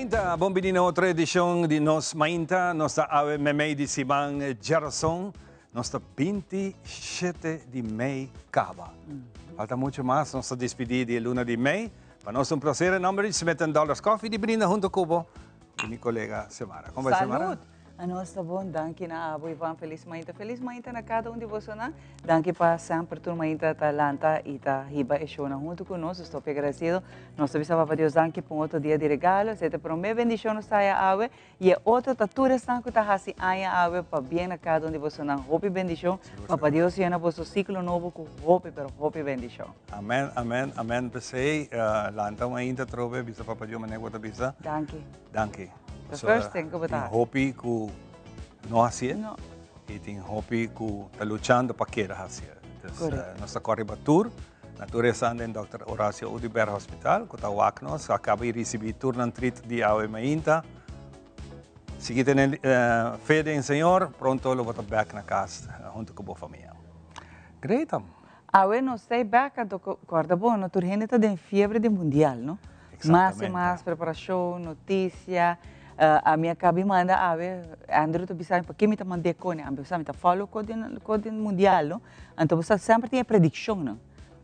Mainta, bon bini na otro edicion di Nos Mainta. Nos ta awe memey di siman djarason. Nos ta 27 di mei caba. Falta mucho mas, nos ta despidi di e luna di mei. Pa nos un placer en nomber di Smith Dollars Coffee di brinda hunto cu bo y mi colega Xiomara. Con bai, Xiomara? Salud! Anos ta bon, danki na abo, Ivan. Feliz mainta. Feliz mainta na cada un di bosonan. Danki pa semper tur mainta ta lanta y ta hiba e shownan hunto cu nos. Nos ta hopi agradecido. Nos ta bisa Papa Dios danki pa un otro dia di regalo. Esey ta e prome bendicion nos ta haya awe. Y e otro ta tur esnan cu ta haci aña awe pa bien na cada un di bosonan. Hopi bendicion. Papa Dios yena boso ciclo nobo cu hopi pero hopi bendicion. Amen, amen, amen. P'esey lanta un ainda atrobe bisa Papa Dios manera cu bo ta bisa. Danki. Danki. The first thing ku bo ta hasi. Tin hopi ku no hasié. No. I tin hopi ku ta luchando pa keda hasié. Correcto. Nos ta kòrda riba tur. Na tur esnan den Dòkter Horacio Oduber Hospital ku ta wak nos. A kaba di risibí tur nan trit di awe mainta. Sigui tene fe den Señor, pronto lo bo ta bèk na kas huntu ku bo famia. Great. Awe nos ta e bek anto corda bon no tur hende ta den fiebre di mundial no. Mas y mas preparacion, noticia, ami a cabi manda awe Andrew ta bisa mi pake mi ta manda e cone ami ta bisa mi ta follow co den co den mundial no anto bo sa semper tin e prediccionnan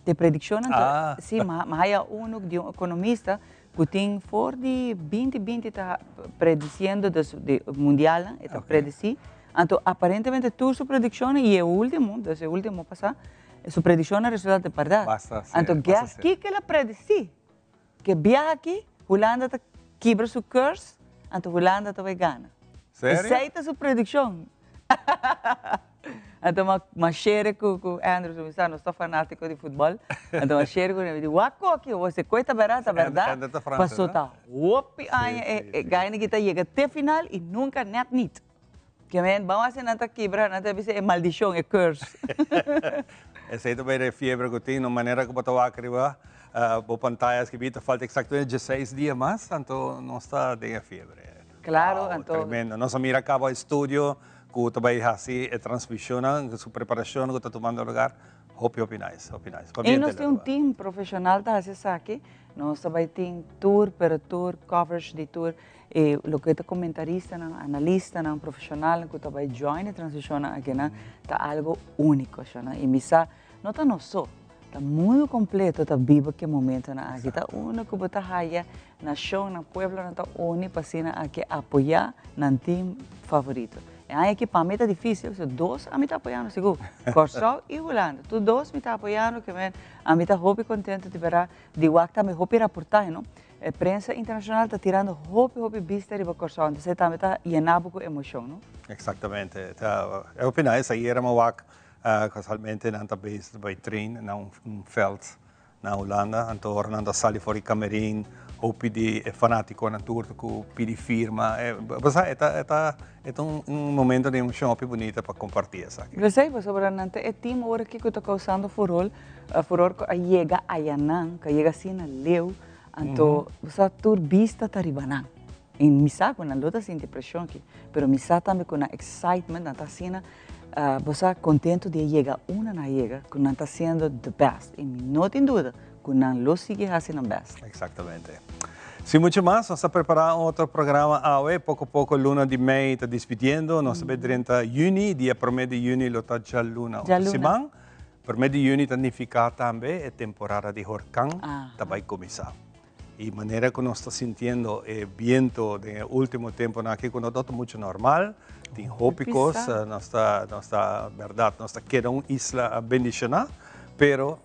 e prediccionnan ta si mi a haya uno di un economista cu tin for di binti binti ta prediciendo dus di mundialnan e ta predeci anto aparentemente tur su prediccionnan y e ultimo dus e ultimo pasa su prediccionnan a resulta di berdad anto guess kico el a predeci ke biaha aki Hulanda ta kibra su curse anto Hulanda ta bay gana. Esey ta su prediccion. Anto m'a shere ku ku Andrew, su mi sa nos ta fanátiko di futbòl. Anto m'a shere ku mi di wak koki bo se koe ta bèrdat ta bèrdat. Paso ta hopi aña e gaina ki ta yega te final i nunka nèt nit. Ke men ban wak si nan ta kibra nan ta bisa e maldishon, e curse. Esei ta bai e fiebre ku tin, no manera ku bo ta wak riba bo pantaya skibí ta falta eksaktamente dieseis dia mas, anto nos ta den e fiebre. Claro, anto. Tremendo. Nos a mira caba e studio cu ta bay haci e transmisionnan, su preparacion cu ta tumando lugar. Hopi, hopi nice, hopi nice. Y nos tin un team profesional ta haci esaki. Nos ta bay tin tur, pero tur, coverage di tur e loke ta comentaristanan, analistanan, profesionalnan cu ta bay join e transmisionnan akinan, ta algo unico, shona. Y mi sa, no ta nos so. Ta mundu kompleto ta biba ku e momentonan aki. Ta unda ku bo ta haya nashonnan, pueblonan ta uni pa asina aki apoyá nan tim favorito. E aña aki pa mi ta difísil, pasobra dos ami ta apoyando sigur, Kòrsou i Hulanda. Tur dos mi ta apoyando, ke men ami ta hopi kontento di bera di wak tambe hopi raportahe, no. E prensa internashonal ta tirando hopi hopi bista riba Kòrsou, entonces e tambe ta yena bo ku emoshon, no. Eksaktamente. Ta e opiná esei era mi wak Casualmente nan ta bezig ta bay train na un veld na Hulanda, anto ora nan ta sali for di camerin hopi di e fanaticonan tur ta cu pidi firma, bo sa e ta e ta e ta un momento di emocion hopi bunita pa comparti esaki. P'esei pasobra nan ta e team ora ki cu ta causando furor, furor cu a yega ayanan, cu a yega asina leu, anto bo sa tur bista ta riba nan. Y mi sa cu nan lo ta sinti presion aki, pero mi sa tambe cu nan excitement, nan ta asina, bo sa, contento di e yega unda nan a yega, cu nan ta haciendo the best. Y mi no tin duda cu nan lo sigui haci nan best. Exactamente. Sin mucho mas, nos ta prepara un otro programa awe. Poco poco luna di mei ta despidiendo. Nos ta bay drenta juni. Dia prome di juni lo ta djaluna otro siman. Prome di juni ta nifica tambe e temporada di horcan ta bay cuminsa. Y manera cu nos ta sintiendo e biento den e ultimo temponan aki cu no ta mucho normal, tin hopi cos, nos ta, nos ta, berdad, nos ta keda un isla bendiciona, pero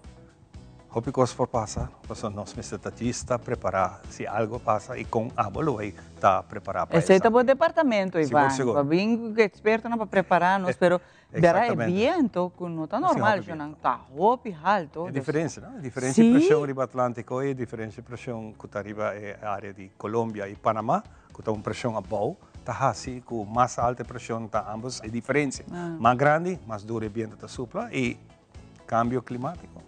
hopi cos por pasa, pasobra nos mester ta lista, prepara si algo pasa y con abo lo bay ta prepara pa esaki. Esey ta bo departamento, Ivan, pa bin cu expertonan pa prepara nos, pero Bera e biento cu no ta normal, nan ta hopi halto. E diferencia, no? E diferencia di presion riba Atlantico y e diferencia di presion cu ta riba e area di Colombia y Panama, cu ta un presion abou, ta haci cu mas alto e presion ta ambos e diferencia. Mas grandi, mas duro e biento ta supla y cambio climatico.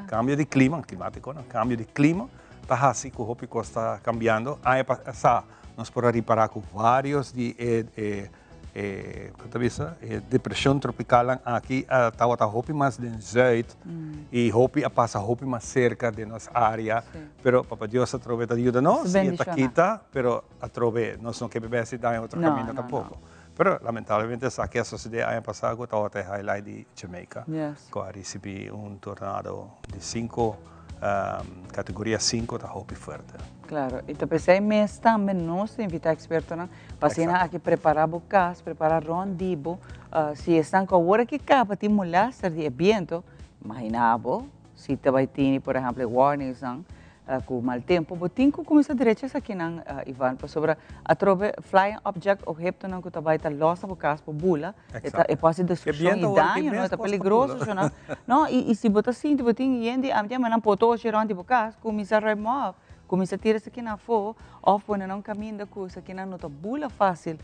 Cambio di clima, climatico no, cambio di clima ta haci cu hopi cos ta cambiando. Aña pasa nos por a ripara cu varios di e. E ku ta bisa e depresion tropicalnan aki a tabata hopi mas den zuid y hopi a pasa hopi mas cerca den nos area, pero Papa Dios atrobe ta yuda nos y e ta kita, pero atrobe nos no ke bebe hasi daño otro caminda tampoco. Pero lamentablemente esaki a sosode aña pasa ku tabata e highlight di Jamaica ku a ricibi un tornado di cinco categoria cinco ta hopi fuerte. Claro, y ta pesey mes tambe nos ta invita expertonan Pa asina aki prepara bo cas, prepara rond di bo. Si esnan cu awor aki caba tin molester di e biento, imagina bo si ta bay tini por ehempel e warningsnan cu mal tempo, bo tin cu cuminsa drecha esakinan Ivan, pasobra atrobe flying object, obhetonan cu ta bay ta los na bo cas por bula, e por haci destruccion y daño, no, e ta peligroso sho nan. No, y si bo ta sinti bo tin yen di nan potoshi rond di bo cas, cuminsa ruim op, cuminsa tira esakinan afo. Of pone nan caminda cu esakinan no ta bula facil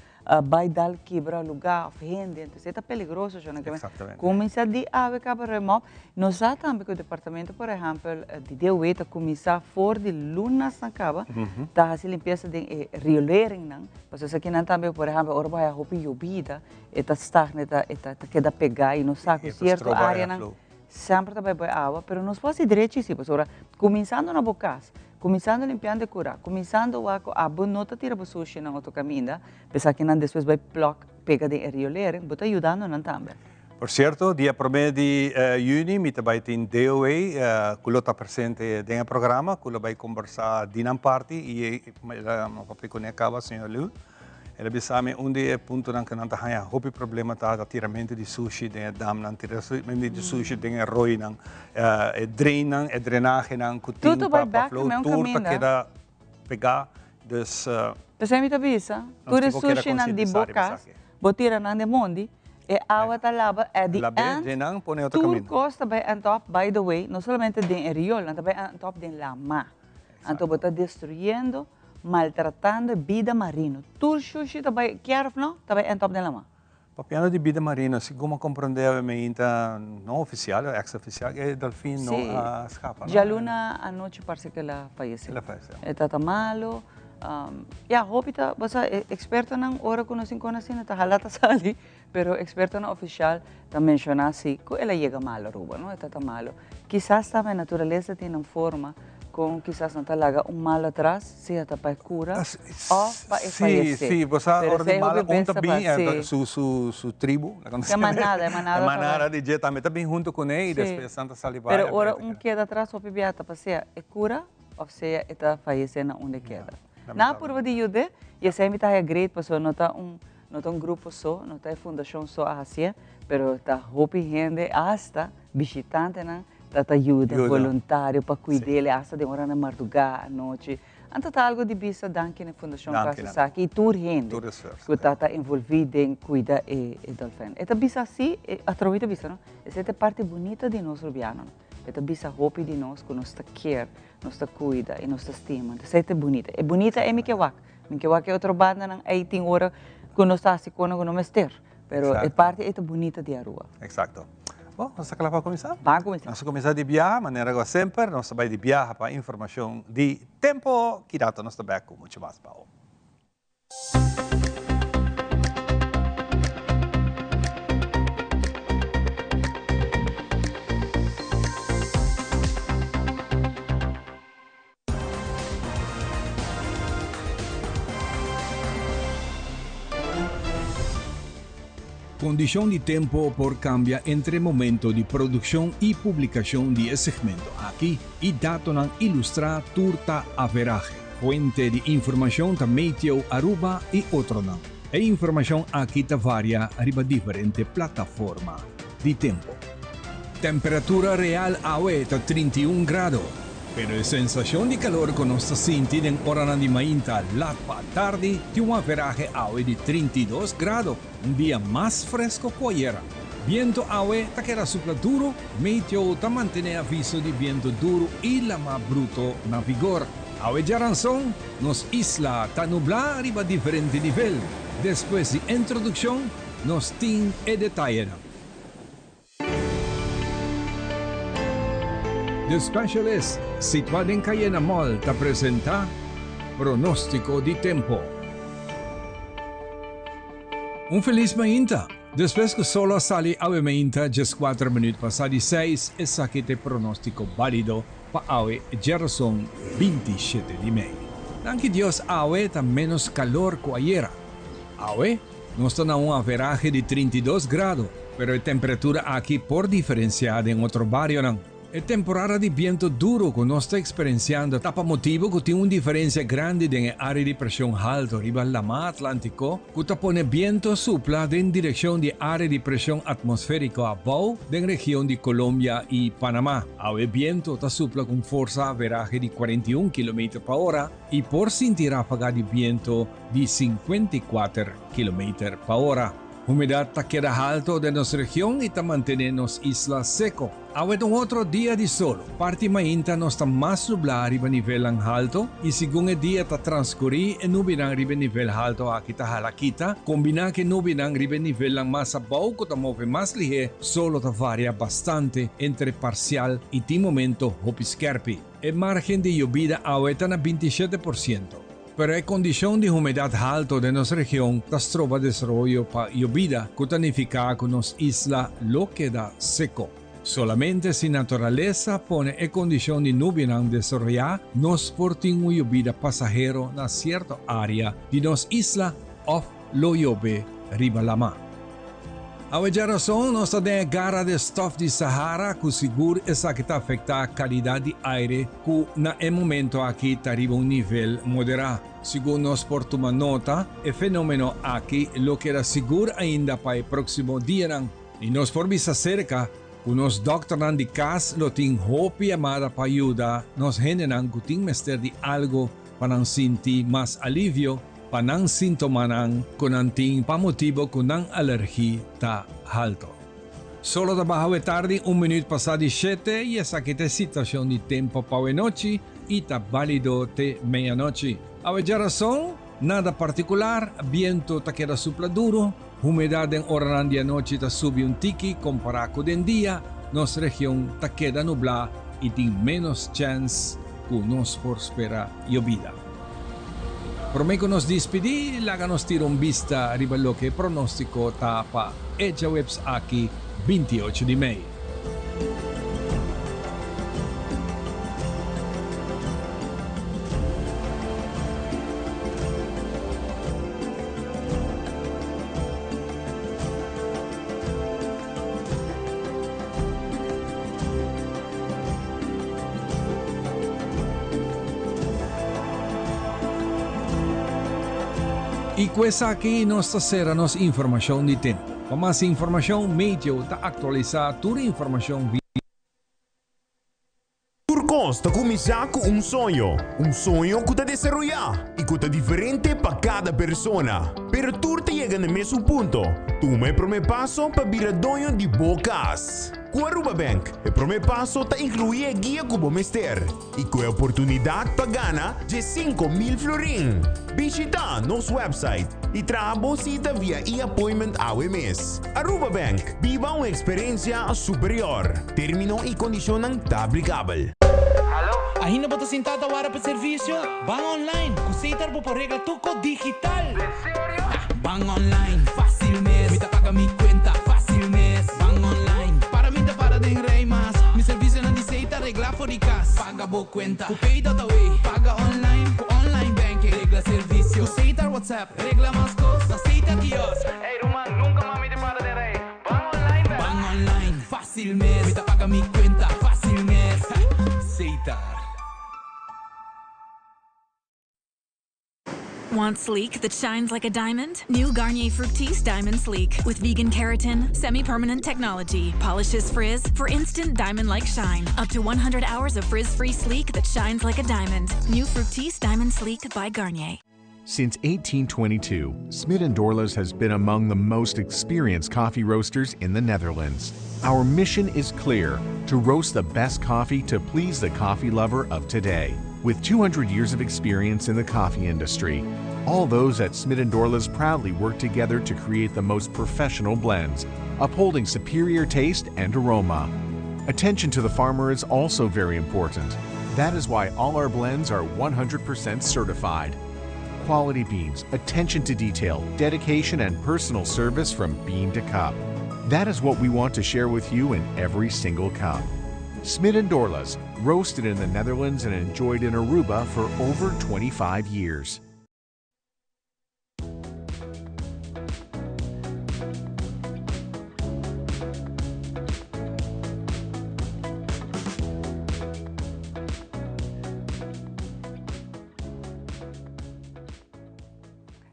bay dal kibra lugar of hende, entonces e ta peligroso sho nan ke men cuminsa di awe caba ruim op. Nos sa tambe cu departamento por ehempel di DOW ta cuminsa for di lunas nan caba ta haci limpieza den e rioleringnan, pasobra esakinan tambe por ehempel ora bo haya hopi yobida e ta stagna e ta keda pega y nos sa cu cierto areanan semper ta bay bo e awa, pero nos por haci drechi si pasobra cuminsando na bo cas. Kuminsando limpiando e kura, kuminsando wak ku abo no ta tira bo sushi nan otro kaminda, p'esaki nan despues bai plòk pega den e riolering, bo ta yudando nan tambe. Por sierto, dia promé di yüni mi ta bai tin DOA ku lo ta presente den e programa, ku lo bai kombersá di nan parti i el a papia kuné kaba, señor Liu. El a bisa mi un di e puntonan ku nan ta haña hopi problema ta ta tiramentu di sushi den e damnan, tiramentu di sushi den e roinan, e drainnan, e drenahenan ku tin pa pa flow, tur ta keda pegá. Dus. P'esei mi ta bisa, tur e sushinan di bo kas, bo tira nan den mondi, e awa ta laba at the end, tur kos ta bai end up, by the way, no solamente den e riol, nan ta bai end up den lama. Anto bo ta destruyendo. Maltratando e bida marino. Tur shushi ta bai, kier of no, ta bai end up den lama. Papiando di bida marino, segun a comprende awe meinta no oficial o ex oficial, e dolfin no a scapa, no? Djaluna anochi parse cu el a fayece. El a fayece. E tata malo. Ya, hopi ta, bo sa, e expertonan ora cu nos tin asina ta hala ta sali, pero expertonan oficial ta menciona si cu el a yega malo Aruba, no? E tata malo. Kisas tambe naturalesa tin un forma Con kisas nan ta laga un mal atras, sea ta pa e cura of pa e fayece. Sí, sí, bo sa ora di mala un ta bin, su, su, su tribu, E manada, e manada. E manada di dje tambe ta bin hunto cune y despues nan ta sali bai. Pero ora un keda atras hopi bia ta pa sea e cura of sea e ta fayece na unda e keda. Nan a purba di yud'e y esey mi ta haya great pasobra no ta un, no ta un grupo so, no ta e fundacion so a haci'e, pero ta hopi hende hasta bishitantenan Ta ta yuda voluntario pa cuid'el hasta den oranan mardugá, anochi. Anto ta algo di bisa danki na e fundacion cu haci esaki y tur hende cu ta ta envolvi den cuida e dolfijn. E ta bisa asi, atrobe ta bisa no, esey ta e parti bunita di nos Rubianonan. E ta bisa hopi di nos cu nos ta kier, nos ta cuida y nos ta stima. Esey ta e bunita. E bunita ey mi ke wak. Mi ke wak e otro bandanan ey tin ora cu nos ta haci cosnan cu no mester. Pero e parti ey ta bunita di Aruba. Exacto. Bon, nos ta kla pa kuminsá? Ban kuminsá. Nos ta kuminsá di biaha, manera ku semper, nos ta bai di biaha pa informashon di tempo. Ki rato nos ta bèk ku muchu mas pa bo. Kondishon di tempo por kambia entre momento di produkshon i publikashon di e segmento aki i datonan ilustrá tur ta averahe. Fuente di informashon ta Meteo Aruba i otronan. E informashon aki ta varia riba diferente plataforma di tempo. Temperatura real awe ta 31 grado. Pero e sensashon di kalor ku nos ta sinti den oranan di mainta lat pa atardi tin un averahe awe di 32 grado, un dia mas fresko ku ayera. Bientu awe ta keda supla duru, Meteo ta mantené aviso di bientu duru i lamá bruto na vigor. Awe djaranson, nos isla ta nublá riba diferente nivel. Despues di introdukshon, nos tin e detayenan. The Specialist, situá den Cayena Mall, ta presentá Pronóstiko di Tempo. Un felis mainta! Despues ku solo a sali awe mainta djeskuater minüt pasá di seis, esaki ta e pronóstiko bálido pa awe djerason 27 di mei. Danki Dios awe ta ménos kalor ku ayera. Awe nos ta na un averahe di 32 grado, pero e temperatura aki por diferensiá den otro barionan. E temporada di biento duro ku nos ta eksperensiando ta pa motibu ku tin un diferensia grandi den e área di preshon haltu riba Lamá Atlántiko ku ta pone biento supla den direkshon di área di preshon atmosfériko abou den region di Colombia i Panamá. Awe biento ta supla ku un forsa averahe di 41 kilometer pa ora i por sinti ráfaga di biento di 54 kilometer pa ora. Humedat ta keda halto den nos region i ta mantené nos isla seko. Awe ta un otro dia di solo. Parti mainta nos ta mas nublá riba nivelnan halto i segun e dia ta transkurí e nubinan riba e nivel halto aki ta hala kita, kombiná ku e nubinan riba e nivelnan mas abou ku ta move mas lihé, solo ta varia bastante entre parsial i tin momento hopi skèrpi. E márgen di yobida awe ta na 27%. Pero e kondishon di humedat halto den nos region ta stroba desaroyo pa yobida, ku ta nifiká ku nos isla lo keda seko. Solamente si naturalesa pone e kondishon di nubianan desaroyá, nos por tin un yobida pasahero na sierto área di nos isla òf lo yobe riba lamá. Awe djarason nos ta den e gara di stof di Sahara ku sigur esaki ta afektá kalidat di aire ku na e momento aki ta riba un nivel moderá. Segun nos por tuma nota, e fenómeno aki lo keda sigur ainda pa e próksimo dianan. I nos por bisa serka ku nos dòkternan di kas lo tin hopi yamada pa yuda nos hendenan ku tin mester di algu pa nan sinti mas alivio pa nan sintomanan ku nan tin pa motibo ku nan alergi ta halto. Solo ta baha awe tardi un minuut pasá di shete i esaki ta e situashon di tempo pa awe nochi i ta bálido te meianochi. Awe djarason, nada partikular, bientu ta keda supla duru, humedat den oranan di anochi ta subi un tiki kompará ku den dia, nos region ta keda nublá i tin ménos chèns ku nos por spera yobida. Promé ku nos dispidí, laga nos tira un bista riba loke e pronóstiko ta pa e djaweps aki, 28 di mei. I ku esaki nos ta sera nos informashon di tempu. Pa mas informashon, Meteo ta aktualisá tur informashon via. Tur kos ta kuminsá ku un soño, un soño ku ta desaroyá i ku ta diferente pa kada persona. Pero tur ta yega na e mesun punto, tuma e promé paso pa bira doño di bo kas. Ku Aruba Bank, e promé paso ta inkluí e guia ku bo mester i ku e oportunidat pa gana 10,000 florin. Bishitá nos website i traha bo sita via e-appointment awe mes. Aruba Bank, biba un eksperensia superior. Término i kondishonnan ta aplikabel. Ainda bo ta sintá ta wara pa servisio? Ban online! Ku Setar bo por regla tur kos digital! Ban online, fácil mes. Mi ta paga mi cuenta, fácil mes. Ban online, para mi ta para den rij mas. Mi servicionan di Setar regla for di cas. Paga bo cuenta cu Pay.away. Paga online cu online banking. Regla servicio cu Setar WhatsApp. Regla mas cos na Setar kiosk. Ey ruman, nunca mas mi ta para den rij. Ban online bek. Ban online, fácil mes. Mi ta paga mi cuenta, fácil mes. Setar. Want sleek that shines like a diamond? New Garnier Fructis Diamond Sleek with vegan keratin, semi-permanent technology, polishes frizz for instant diamond-like shine. Up to 100 hours of frizz-free sleek that shines like a diamond. New Fructis Diamond Sleek by Garnier. Since 1822, Smit & Dorlas has been among the most experienced coffee roasters in the Netherlands. Our mission is clear: to roast the best coffee to please the coffee lover of today. With 200 years of experience in the coffee industry, all those at Smit & Dorlas proudly work together to create the most professional blends, upholding superior taste and aroma. Attention to the farmer is also very important. That is why all our blends are 100% certified. quality beans, attention to detail, dedication, and personal service from bean to cup. That is what we want to share with you in every single cup. Smit and Dorlas, roasted in the Netherlands and enjoyed in Aruba for over 25 years.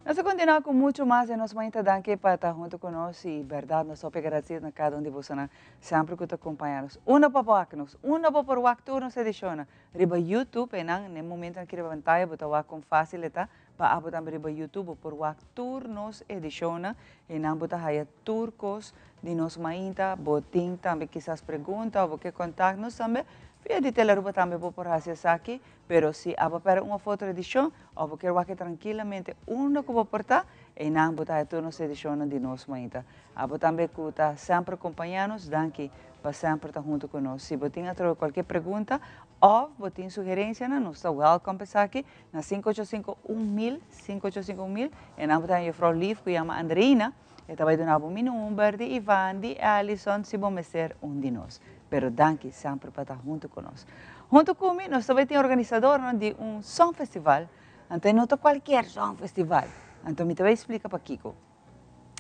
Nos ta continua cu mucho mas den nos mainta danki pa ta hunto cu nos y berdad nos hopi agradecido na cada un di bosonan semper cu ta acompaña nos. Unda pa wak nos? Unda bo por wak tur nos edicionnan? Riba YouTube, eynan na e momentonan aki riba pantaya bo ta wak con facil e ta pa abo tambe riba YouTube bo por wak tur nos edicionnan, eynan bo ta haya tur cos di nos mainta, bo tin tambe kisas pregunta o bo ke contact nos tambe via di Telearuba tambe bo por haci esaki, pero si abo perde un of otro edicion of bo kier wak e trankilamente unda cu bo por ta, eynan bo ta haya tur nos edicionnan di nos mainta. Abo tambe cu ta semper compaña nos, danki pa semper ta hunto cu nos. Si bo tin atrobe cualkier pregunta of bo tin sugerencianan, nos ta welcome pa esaki na 585 1000, 585 1000. E nan bo ta juffrouw lief cu yama Andreina, e ta bay duna bo mi number, di Ivan, di Alison, si bo mester un di nos. Pero danki semper pa ta hunto cu nos. Hunto cu mi nos ta bay tin organisadornan di un songfestival, anto e no ta cualkier songfestival, anto mi ta bay splica pakico.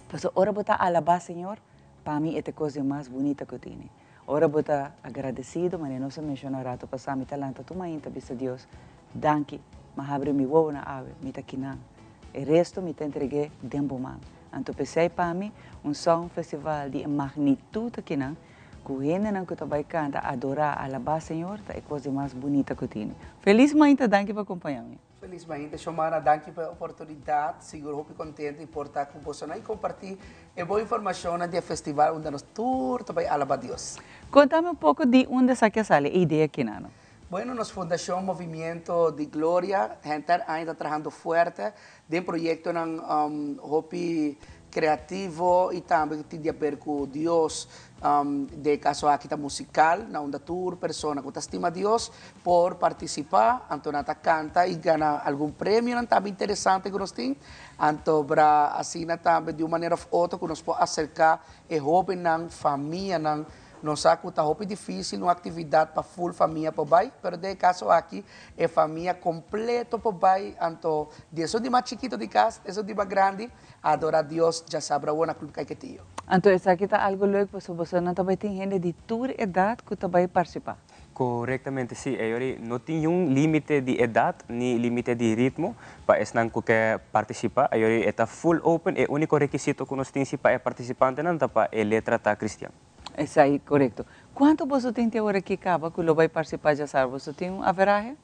Pasobra ora bo ta alabá Señor, pa mi e ta e kos di mas bunita ku tene. Ora bo ta agradesido, manera nos a menshoná rato pasá, mi ta lanta tur mainta bisa Dios, Danki, m'a habri mi wowonan awe, mi ta kinan. E resto mi ta entreg'é den bo man. Anto p'esei pa mi, un song festival di e magnitut akinan, ku hendenan ku ta bai kanta, adorá, alabá Señor, ta e kos di mas bunita ku tene. Felis mainta, danki pa kompañá mi. Feliz mainta Shomara, danki pa e oportunidad, sigur hopi contento di por ta cu bosonan y comparti e bon informacionnan di e festival unda nos tur ta bay alaba Dios. Contame un poco di unda esaki a sali, e idea kinano. Bueno, nos Fundacion Movimiento di Gloria henter aña ta trahando fuerte den proyectonan hopi creativo y tambe tin di haber cu Dios. Den e caso aki ta musical, na unda tur persona cu ta stima Dios por participa, anto nan ta canta y gana algun premionan tambe interesante cu nos tin. Anto bra asina tambe di un manera of otro cu nos por acerca e hobennan, famianan. Nos sa cu ta hopi dificil un actividad pa full famia por bay, pero den e caso aki e famia completo por bay, anto di esun di mas chikito di cas, esun di mas grandi, adora Dios djasabra awor na Club Caiquetillo. Anto esaki ta algo leuk pasobra boso nan ta bay tin hende di tur edad cu ta bay participa. Korektamente si, eyori no tin niun limite di edat ni limite di ritmo pa esnan ku ke partisipá. Eyori e ta full open, e úniko rekisito ku nos tin si pa e partisipantenan ta pa e letra ta kristian. Esei korekto. Kuantu boso tin te ora ki kaba ku lo bai partisipá djasabra? Boso tin un averahe?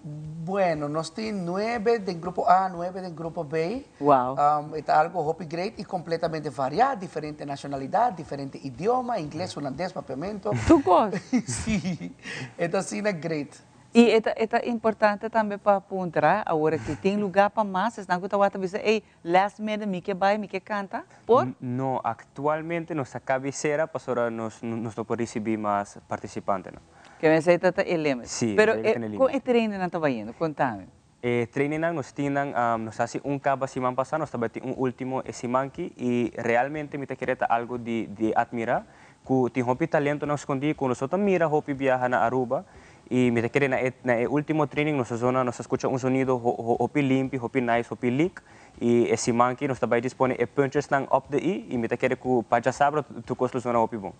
Bueno, nos tin nuebe den grupo A, nuebe den grupo B. Wow. E ta algo hopi great y completamente varia, diferente nacionalidad, diferente idioma, ingles, hulandes, papiamento. Tur cos. Sí, e ta asina great. Y e ta, e ta importante tambe pa puntra awor aki, tin lugar pa mas? Esnan cu ta wak ta bisa, ey, last minute mi ke bay, mi ke canta, por? No, actualmente nos ta cabecera pasobra nos, nos no por ricibi mas participantenan. Ke mester ta ta e limit. Sí, Pero esey ta e limit. con e trainingnan ta bayendo? Contame. E trainingnan nos tin nan, nos hasi un kaba siman pasá, nos tabatin un último e siman aki i realmente mi ta kere ta algu di di atmirá ku tin hopi talentonan skondí ku nos no ta mira hopi biaha na Aruba i mi ta kere na e na e último training nos a zona nos a skucha un sonido hopi limpi, hopi nice, hopi lik i e siman aki nos ta bai dispone e punchersnan op de i i mi ta kere ku pa djasabra tur kos lo zona hopi bon.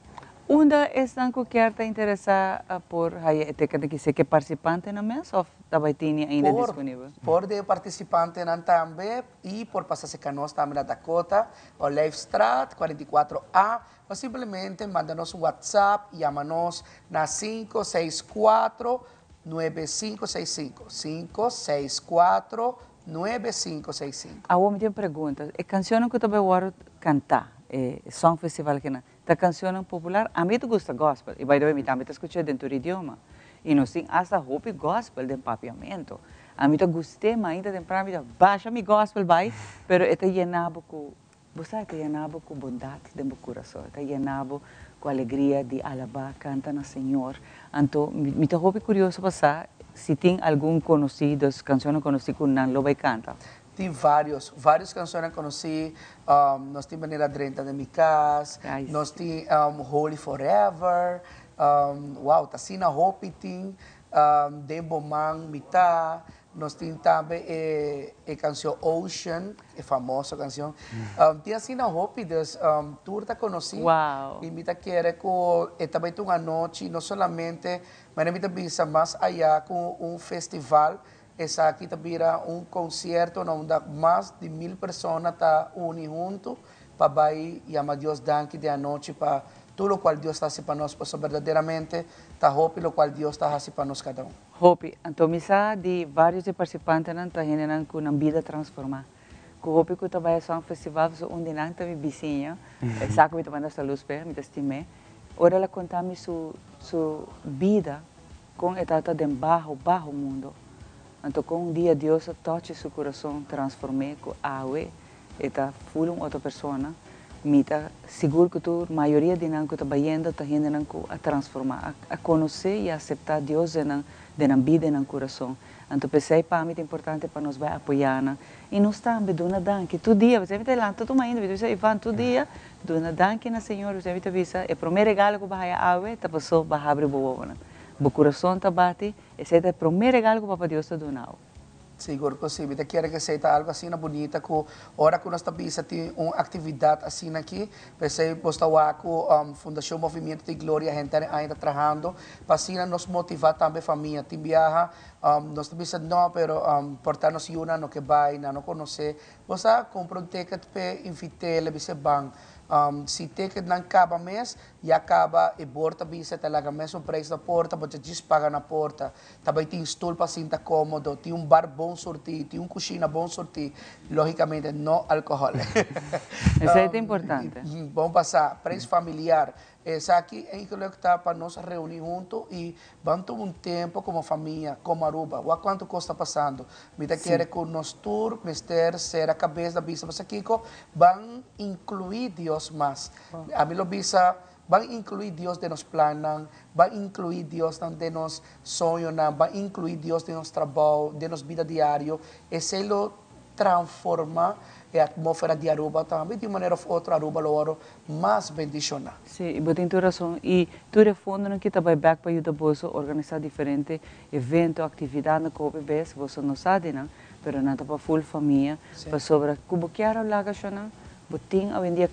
Unda esnan ku kier ta interesá por haya e teken aki? Si ke partisipantenan mes òf ta bai tini ainda disponibel? Por de partisipantenan tambe i por pasa serka nos tambe na Dakota, Olijfstraat 44 A o simplemente manda nos un WhatsApp, yama nos na 564 9565, 564 9565. Awor mi tin un pregunta, e kanshonnan ku ta bai wòrdu kantá e songfestival kinan, Ta cancionnan popular. Ami ta gusta gospel y by the way mi tambe ta scucha den tur idioma y nos tin hasta hopi gospel den papiamento. Ami ta gust'e mainta temprano mi ta basha mi gospel bay pero e ta yena bo cu bo sa e ta yena bo cu bondad den bo curason e ta yena bo cu alegria di alaba canta na Señor. Anto mi ta hopi curioso pa sa si tin algun conoci dos cancionnan conoci cu nan lo bay canta. Tin varios, varios cancionnan conoci. Nos tin Manera Drenta den Mi Cas, nos tin Holy Forever, wow, ta asina hopi tin, Den Bo Man Mi Ta, nos tin tambe e e cancion Ocean, e famoso cancion. Tin asina hopi, dus tur ta conoci. Y mi ta kere cu e ta bay ta un anochi, no solamente, manera mi ta bisa mas aya cu un festival, Esaki ta bira un concierto na unda mas di mil persona ta uni hunto pa bay yama Dios danki den anochi pa tur locual Dios ta haci pa nos, pasobra berdaderamente ta hopi locual Dios ta haci pa nos cada un. Hopi. Anto mi sa di varios di participantenan ta hendenan cu nan bida transforma. Cu hopi cu ta bay Song Festival pasobra un di nan ta mi bisiña, e sa cu mi ta manda salus p'e, mi ta stim'e. Ora el a conta mi su su bida Kon e tabata den baho, baho mundo. Anto kon un dia Dios a tochi su kurason, transform'é ku awe e ta ful un otro persona. Mi ta sigur ku tur mayoria di nan ku ta bayendo ta hendenan ku a transformá, a a konosé i a aseptá Dios den nan den nan bida i nan kurason. Anto p'esei pa mi ta importante pa nos bai apoyá nan. I nos tambe duna danki tur dia. P'esei mi ta lanta tur mainta, mi ta bisa Ivan tur dia duna danki na Señor. P'esei mi ta bisa e promé regalo ku bo haya awe ta paso bo a habri bo wowonan. Bo kurason ta bati, esei ta e promé regalo ku Papa Dios ta duna bo. Sigur ku si. Mi ta kere ku esei ta algu asina bunita ku ora ku nos ta bisa tin un aktividat asina aki, p'esei bos ta wak ku Fundashon Movimiento di Gloria henter e aña ta trahando pa asina nos motivá tambe famia. Tin biaha nos ta bisa no, pero por ta nos yunan no ke bai, nan no konosé. Bos a kumpra un ticket p'e invit'é, le bis'é ban. Si ticketnan kaba mes, Ya caba e bor ta bisa ta laga mesun prijs na porta, bo ta djis paga na porta. Ta bay tin stoel pa sinta comodo, tin un bar bon surti, tin un cushina bon surti, logicamente no alcohol. Esey ta importante. Bon pasa, prijs familiar. Esaki eigenlijk ta pa nos reuni hunto y ban tuma un tempo como famia, como Aruba. Wak cuanto cos ta pasando. Mi ta kere cu nos tur mester cera cabes na bisa pasobra kico? Ban inclui Dios mas. Ami lo bisa, ban inkluí Dios den nos plannan, ban inkluí Dios nan den nos soñonan, ban inkluí Dios den nos trabou, den nos bida diario. Esei lo transformá e atmósfera di Aruba tambe. Di un manera òf otro Aruba lo wòrdu mas bendishoná. Sí, i bo tin tur rason. I tur e fondonan ki ta bai bèk pa yuda boso organisá diferente evento, aktividatnan ku hopi bes boso no sa di nan, pero nan ta pa ful famia. Pasobra ku bo kier a laga shonnan, bo tin awendia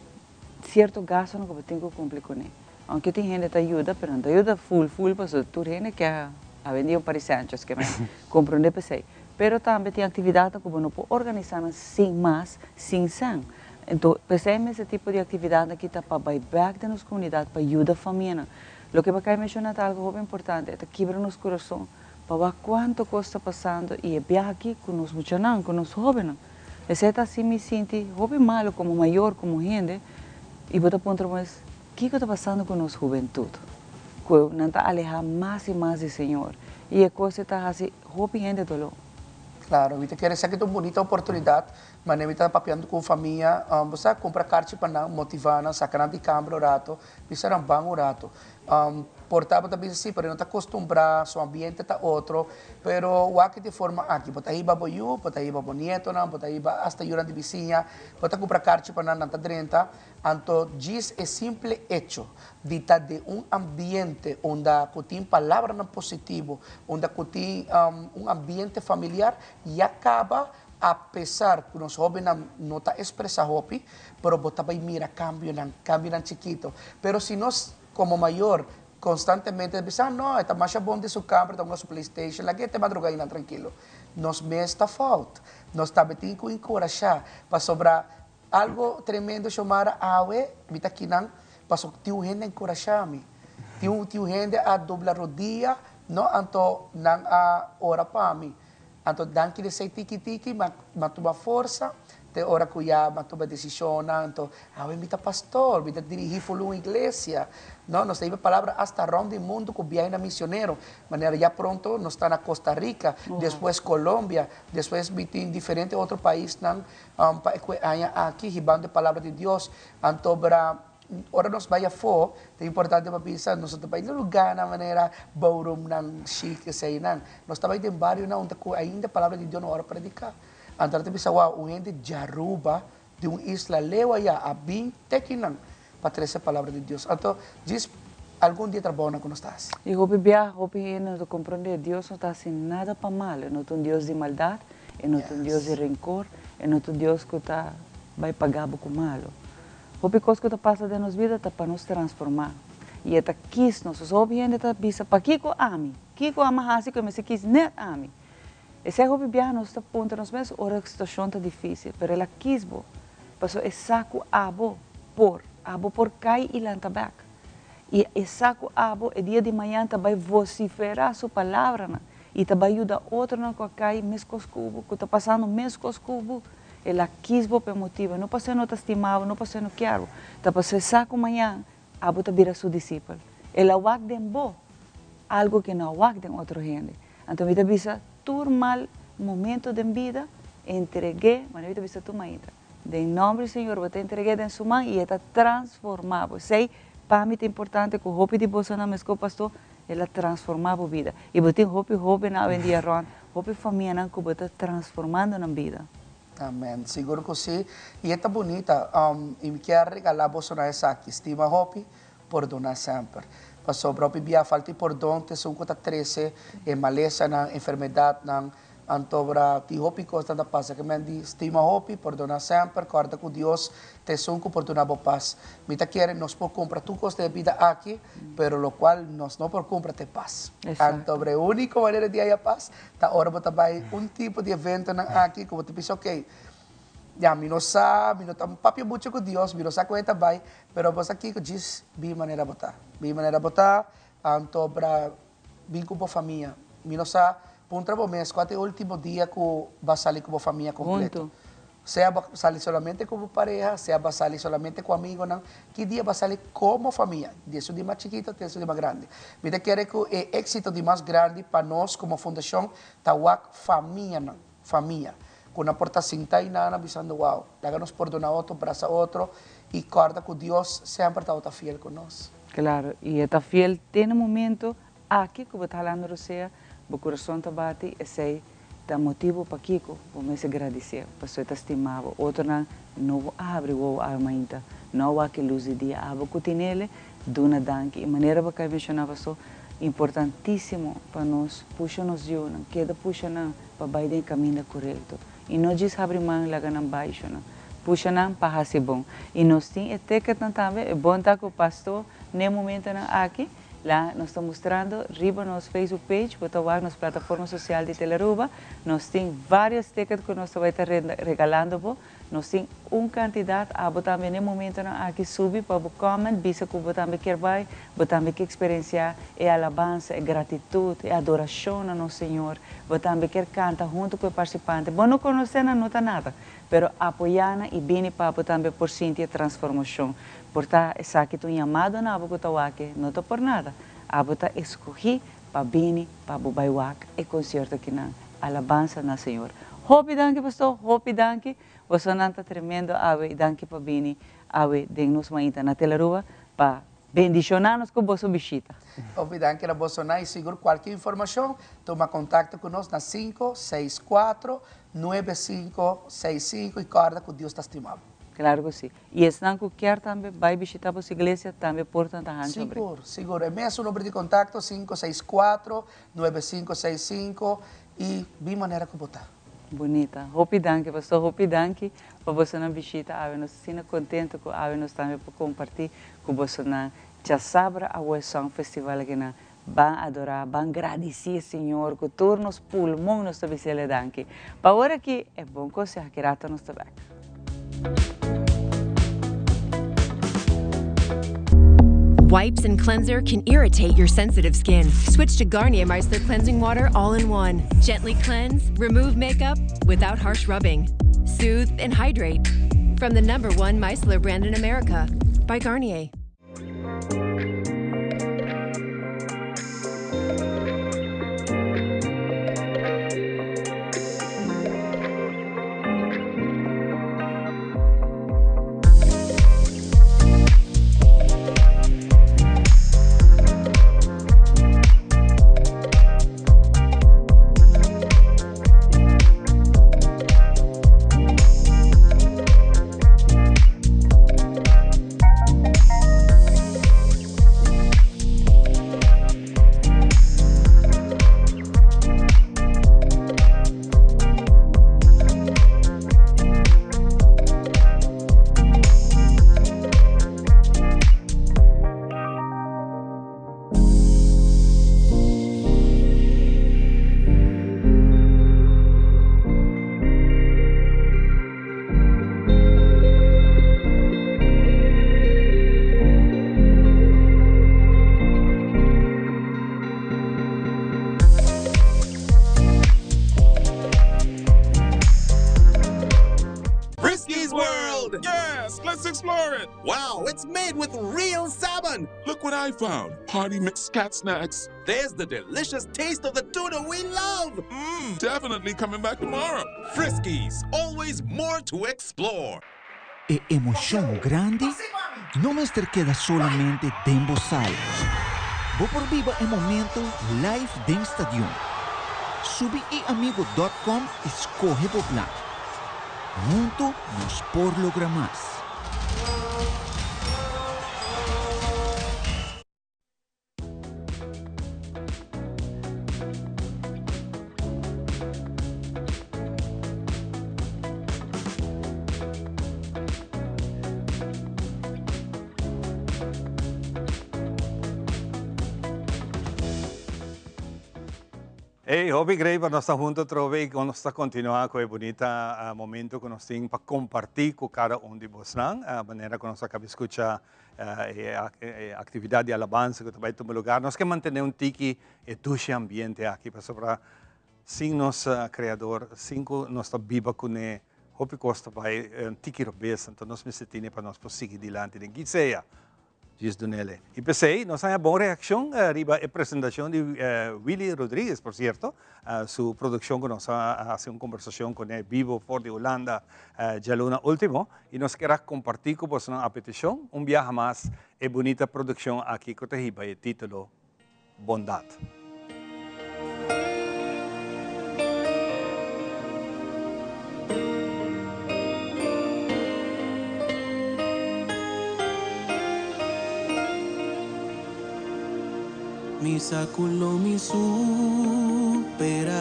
Cierto gastonan cu bo tin cu cumpli cune. Aunke tin hende ta yuda, pero no ta yuda full full pasobra tur hende ke awendia un par di centjes ke men comprende p'esey. Pero tambe tin actividadnan cu bo no por organisa nan sin mas, sin cen. Enton p'esey mes e tipo di actividadnan aki ta pa bay bek den nos comunidad pa yuda famianan. Loke bo a cay menciona ta algo hopi importante, e ta kibra nos curason pa wak cuanto cos ta pasando y e biaha aki cu nos muchanan, cu nos hobennan. Esei ta hasi mi sinti hopi malu komo mayor, komo hende, i bo ta puntra bo mes, Kiko ta pasando ku nos hubentut? Ku nan ta alehá mas i mas di Señor, i e kos ei ta hasi hopi hende doló. Klaro, mi ta kere esaki ta un bunita oportunidat, manera mi ta papiando ku un famia, bo sa kumpra karchi pa nan, motivá nan, saka nan di kambra un rato, bisa nan ban un rato. Por ta bo ta bisa si, pero e no ta acostumbrá, su ambiente ta otro, pero wak di forma aki, bo ta hiba bo yu, bo ta hiba bo nietonan, bo ta hiba hasta yunan di bisiña, bo ta cumpra karchi pa nan, nan ta drenta, anto djis e simple hecho di ta den un ambiente unda cu tin palabranan positivo, unda cu tin un ambiente familiar, ya caba a pesar cu nos hobennan no ta expresa hopi, pero bo ta bay mira cambionan, cambionan chikito. Pero si nos como mayor constantemente ta bisa, no, e ta masha bon den su camber, ta hunga su playstation, laga e te madruga einan trankilo. Nos mes ta fout. Nos tambe tin cu encurasha, pasobra algo tremendo Xiomara, awe mi ta kinan pasobra tin un hende a encurasha mi. Tin un tin un hende a dobla rodia, no, anto nan a ora pa mi. Anto danki di esei tiki tiki m'a tuma forsa te ora ku ya m'a tuma desishonnan. Anto awe mi ta pastor, mi ta dirigí ful un iglesia. No, nos ta hiba palabra asta rònt di mundu ku biahenan misionero. Manera ya pronto nos ta na Costa Rica, despues Colombia, despues mi tin diferente otro paisnan pa e ku e aña aki hibando e palabra di Dios. Anto bra. Ora nos bai afó, ta importante pa bisa nos no ta bai na lugánan manera ballroomnan chic eseinan. Nos ta bai den barionan unda ku ainda palabra di Dios no wòrdu prediká. Anto nan ta bisa wow un hende djaruba di un isla leu aya a bin te akinan pa trese palabra di Dios. Anto djis algun di e trabounan ku nos ta hasi. I hopi biaha hopi hende no ta komprondé Dios no ta hasi nada pa mal. E no ta un Dios di maldat, e no ta un Dios di renkor, e no ta un Dios ku ta bai paga bo ku malu. Hopi kos ku ta pasa den nos bida ta pa nos transformá. I e ta kis nos. Pasobra hopi hende ta bisa, Pakiko ami? Kiko ami a hasi ku e mester kis nèt ami? Esei hopi biaha nos ta puntra nos mes ora e situashon ta difísil, pero el a kis bo pasobra e sa ku abo por, abo por kai i lanta bèk. I e sa ku abo e dia di mañan ta bai vosiferá su palabranan i ta bai yuda otronan ku a kai meskos ku bo, ku ta pasando meskos ku bo. El a kis bo pa e motibu, no pasobra e no ta stima bo, no pasobra e no kier bo, ta pasobra e sa ku mañan abo ta bira su disipel. El a wak den bo algu ku e no a wak den otro hende. Anto mi ta bisa tur mal momento den bida, entreg'é, manera mi ta bisa tur mainta, den nomber di Señor bo ta entreg'é den su man i e ta transformá bo. Esei pa mi ta importante ku hopi di bosonan meskó pastor, el a transformá bo bida. I bo tin hopi hóbennan awendia rònt, hopi famianan ku bo ta transformando nan bida. Amen, sigur ku si. I e ta bunita. I mi kier regalá bosonan esaki, stima hopi, Pordoná semper. Pasobra hopi bia falta di pordon ta esun ku ta trese e malesanan, enfermedatnan. Antobra tin hopi kosnan ta pasa ke men di stima hopi, pordoná semper, kòrda ku Dios ta esun ku por duna bo pas. Mi ta kere nos por kumpra tur kos den e bida aki, pero lokual nos no por kumpra ta e pas. Antobra e úniko manera di haya pas ta ora bo ta bai un tipo di eventonan aki ku bo ta bisa okey, Ya, mi no sa, mi no ta papia mucho cu Dios, mi no sa con e ta bay, pero bo sa kico djis bin manera bo ta. Bin manera bo ta, anto bra bin cu bo famia. Mi no sa, puntra bo mes cua ta e ultimo dia cu bo a sali cu bo famia completo. Hunto. Sea bo a sali solamente cu bo pareha, sea bo a sali solamente cu amigonan, ki dia bo a sali como famia, di esun di mas chikito te esun di mas grandi. Mi ta kere cu e exito di mas grandi pa nos como fundacion ta wak famianan. Famia ku nan por ta sinta i nana bisando wow, laga nos pordona otro, brasa otro i kòrda ku Dios semper tabata fiel ku nos. Klaro, i e ta fiel te na momento aki ku bo ta halando rosea, bo kurason ta bati, esei ta motibu pakiko bo mester gradisié, pasobra e ta stima bo. Otronan no bo a habri wowo awe mainta, no a wak e lus di dia, abo ku tinele, duna danki. I manera bo a kai menshoná paso, importantísimo pa nos pusha nos yunan, keda pusha nan pa bai den e kaminda korekto. I no djis habri man laga nan bai shona. Pusha nan pa hasi bon. I nos tin e ticketnan tambe, e bon ta ku pastor n'e momentonan aki, la nos ta mustrando riba nos Facebook page, bo ta wak nos plataforma sosial di Telearuba, nos tin varios ticket ku nos ta bai ta regalando bo. Nos tin un kantidat, abo tambe n'e momentonan aki subi pa bo comment, bisa ku bo tambe kier bai, bo tambe ke eksperensiá e alabansa, e gratitut, e adorashon na nos Señor, bo tambe kier kanta huntu ku e parsipante. Bo no konosé nan, no ta nada, pero apoyá nan i bini pa bo tambe por sinti e transformashon. Por ta esaki ta un yamado na abo ku ta wak, no ta por nada. Abo ta eskohí pa bini pa bo bai wak e konsierto akinan. Alabansa na Señor. Hopi danki pastor, hopi danki. Bosonan ta tremendo awe y danki pa bini awe den nos mainta na Telaruba pa bendiciona nos cu boso bishita. Hopi danki na bosonan y sigur cualkier informacion tuma contacto cu nos na 564 9565 y corda cu Dios ta stima bo. Claro cu si. Y esnan cu kier tambe bay bishita boso iglesia tambe porta ta hancho abri. Sigur, sigur. E mesun number di contacto 564 9565 y bin manera cu bo ta. Bunita. Hopi danki pastor, hopi danki pa bosonan bishita awe. Nos ta asina contento cu awe nos tambe por comparti cu bosonan djasabra awe Song Festival akinan. Ban adora, ban gradici e Señor cu tur nos pulmon nos ta bisele danki. Pa ora aki e bon conseho aki rato nos ta bek. Wipes and cleanser can irritate your sensitive skin. Switch to Garnier Micellar Cleansing Water all in one. Gently cleanse, remove makeup without harsh rubbing. Soothe and hydrate. From the number one micellar brand in America by Garnier. Wow, it's made with real salmon! Look what I found! Party mix cat snacks. There's the delicious taste of the tuna we love! Mmm, definitely coming back tomorrow. Friskies, always more to explore. E emocion grandi no mester keda solamente den bo sala. Bo por biba e momento live den stadion. Subi eamigo dot com y scoge bo plan. Hunto nos por logra mas. Hey, hopi great pa nos ta hunto atrobe y con nos ta continua cu e bunita momento cu nos tin pa comparti cu cada un di bosnan. Manera cu nos a caba di scucha E actividad di alabansa cu ta bay tuma lugar. Nos ke mantene un tiki e dushi ambiente aki pasobra sin nos Creador, sin cu nos ta biba cune, hopi cos ta bay un tiki robes. Anto nos mester tine pa nos por sigui dilanti den ki sea. Djis dunele. Y p'esey nos haña bon reaccion riba e presentacion di Willy Rodriguez, por cierto. Su produccion cu nos a haci un conversacion cune bibo for di Hulanda djaluna ultimo. Y nos kier a comparti cu bosonan a peticion un biaha mas e bunita produccion aki cu ta hiba e titulo Bondad. Mi sa cu lo mi supera.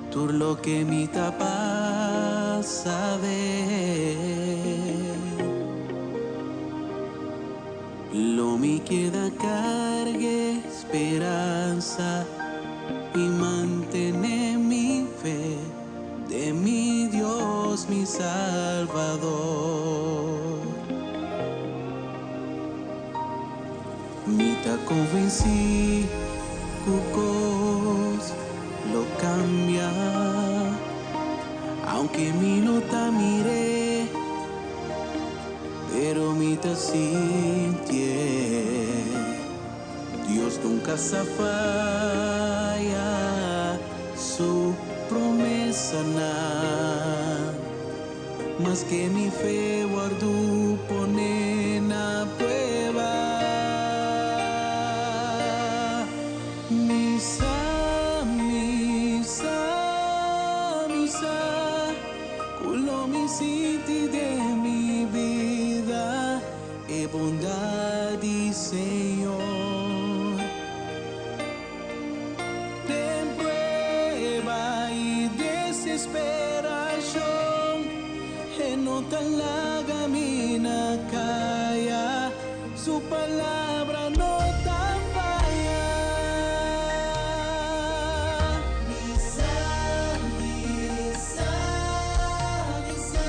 Tur loke mi ta pasa den. Lo mi keda karga speransa i mantene mi fe den mi Dios mi Salvador. Mi ta konvensí ku kos lo kambia, aunke mi no ta mir'é, pero mi ta sintié. Dios nunka sa faya su promesanan, maske mi fe wòrdu poné na prueba. Mi sa, mi sa, mi sa ku lo mi sinti den mi bida e bondad di Señor. Den prueba i desesperashon e no ta laga mi na kaya. Su palabra no ta faya. Mi sa, mi sa, mi sa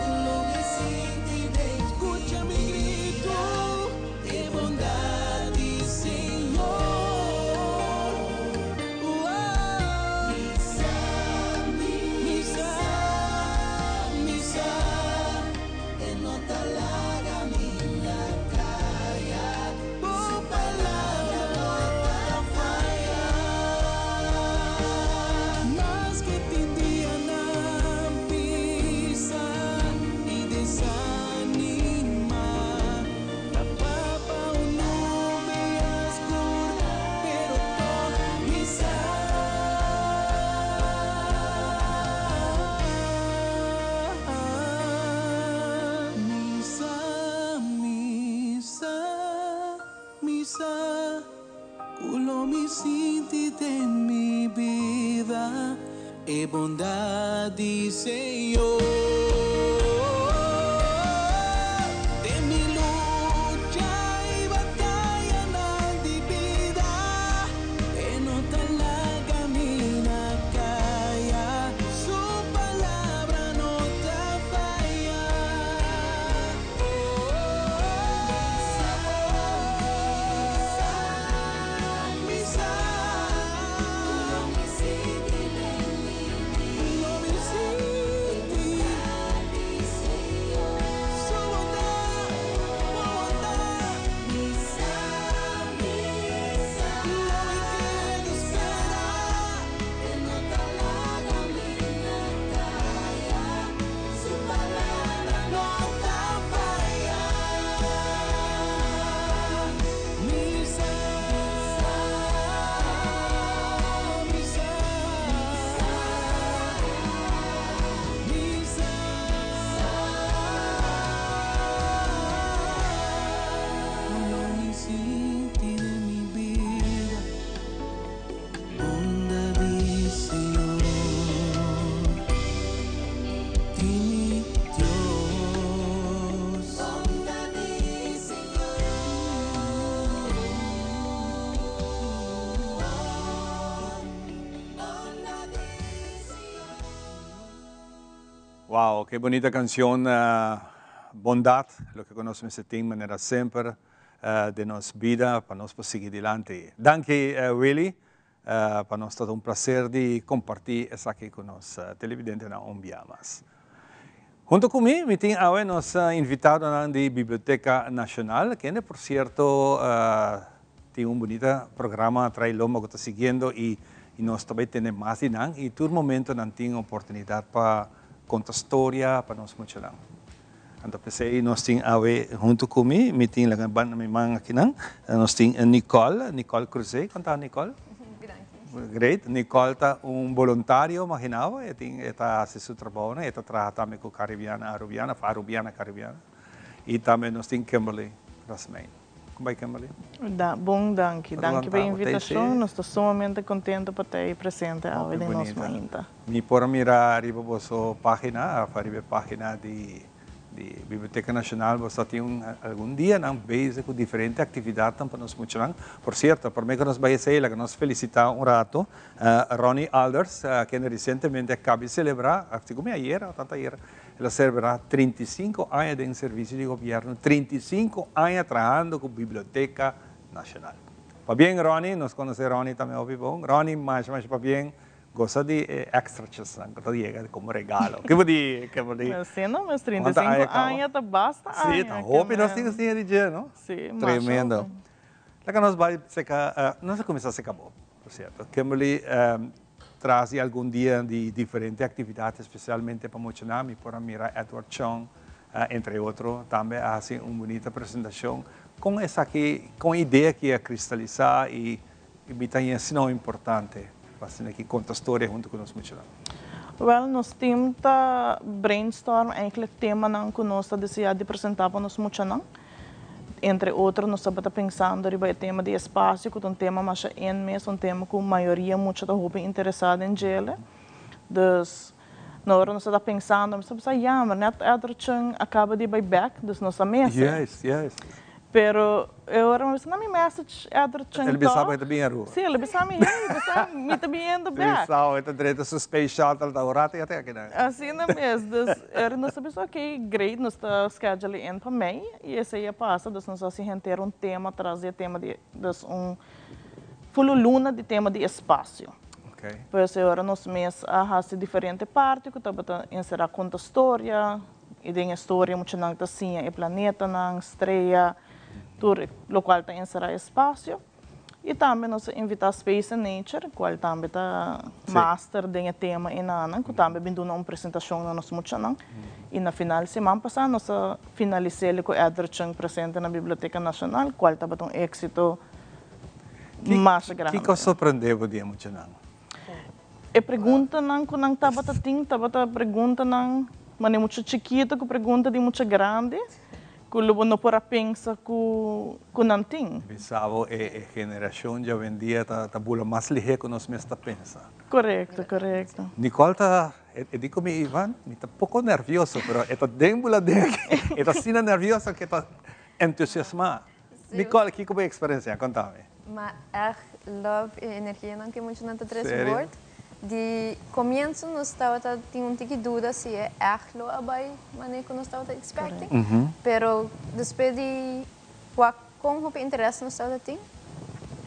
ku lo mi sinti den Skucha mi gritu, e bondat di Señor. Mi sa, mi sa, mi sa. E no ta laga mi na kaya. Bo palabra no ta faya. Maske tin dianan pisa i desanima, ta papa un nube oscur, pero tog mi sa. Mi sa, mi sa, mi sa ku lo mi sinti den mi bida e bondad di Señor. Den mi lucha i batayanan di bida e no ta laga mi na kaya. Su palabra no ta faya. Mi sa, mi sa, lo mi sinti. Di mi Dios. Bondad di Señor. Bondad di Señor. Wow, ke bunita cancion Bondad, loke cu nos mester tin manera semper den nos bida pa nos por sigui dilanti. Danki Willy. Pa nos ta un placer di comparti esaki cu nos televidentenan un bia mas. Hunto cu mi, mi tin awe nos invitadonan di Biblioteca Nacional, kende por cierto tin un bunita programa Trae Lomba cu ta siguiendo y nos ta bay tene mas di nan y tur momento nan tin oportunidad pa conta storia pa nos muchanan. Anto p'esei nos tin awe huntu ku mi, mi tin laga banda mi man akinan, nos tin Nicole, Nicole Cruzé, kon ta Nicole? Great, Nicole ta un boluntario magina bo, e tin e ta hasi su trabounan, e ta traha tambe ku Caribiana Arubiana of Arubiana Caribiana i tambe nos tin Kimberly Rasmijn. Kon bai Kimberly? Da, bon danki. Danki pa e invitashon. Nos ta sumamente kontento pa ta ei presente awe den nos mainta. Mi por a mira riba boso pagina, of riba e pagina di di Biblioteca Nacional, boso ta tin un algun dianan bezig ku diferente aktividatnan pa nos muchanan. Por sierto, prome ku nos bai esei, laga nos felisitá un rato Ronnie Alders, kende resientemente a kabi selebrá, segun mi ayer o tanto ayer, El a serberá 35 aña den servicio di gobierno, 35 aña trahando cu Biblioteca Nacional. Pabien Ronnie, nos conoce Ronnie tambe hopi bon. Ronnie, masha masha pabien, goza di e extrachesnan cu ta yega como regalo. Ke bo di, ke bo di? Si no, mes 35 aña ta basta aña. Si, ta hopi nos tin siña di dje, no? Si, masha hopi. Tremendo. Laga nos bai seca, nos a cuminsa seca bo, por cierto. Kimberly, Tras di algun dia di diferente actividad, especialmente pa muchanan, mi por a mira Edward Chong, entre otro, tambe a haci un bunita presentacion. Con esaki, con e idea aki a cristalisa y mi ta haña asina importante pa asina aki conta storia hunto cu nos muchanan? Wel, nos team ta brainstorm eigenlijk temanan cu nos ta desea di presenta pa nos muchanan. Entre otro nos tabata pensando riba e tema di espacio cu ta un tema masha in mes, un tema cu mayoria mucha ta hopi interesa den djele. Dus na ora nos tabata pensando nos ta pensa ya maar net Edward a caba di bay bek dus nos a mester. Juist, juist. Pero e ora mi a bisa, no mi message Edward Chung El bisa bo e ta bin Aruba. Sí, el a bisa mi, hey, bisa mi ta biniendo bek. Si, sao, e ta drenta su space shuttle ta un rato ya ta akinan. Asina mes, dus e nos a bisa ok, great, nos ta schedule in pa mei y esey a pasa, dus nos a haci henter un tema tras di e tema di, dus un full luna di tema di espacio. Ok. Pues e ora nos mes a haci diferente parti cu tabata encera conta storia, I den e storia muchanan ta siña e planetanan, strea, tur lokual ta enserá espasio. I tambe nos a invitá Space and Nature, kual tambe ta master den e tema enanan, ku tambe bin duna un presentashon na nos muchanan. I na final siman pasá nos a finalis'é ku Edward Chung presente na Biblioteka Nashonal, kual tabata un éksito masha grandi. Kiko a sorprendé bo di e muchanan? E preguntanan ku nan tabata tin tabata preguntanan manera mucha chikito ku pregunta di mucha grandi ku lo bo no por a pensa ku ku nan tin. Bisa bo e generashon djawendia ta ta bula mas lihé ku nos mes ta pensa. Korekto, korekto. Nicole ta e di ku mi Ivan mi ta poko nervioso pero e ta den bula den aki e ta asina nervioso ku e ta entusiasmá. Nicole kiko bo eksperensia? Konta mi. Ma echt love e energianan ku e muchanan ta trese bord. Di komienso nos tabata tin un tiki duda si e echt lo a bai manera ku nos tabata expecting. Pero despues di wak kon hopi interes nos tabata tin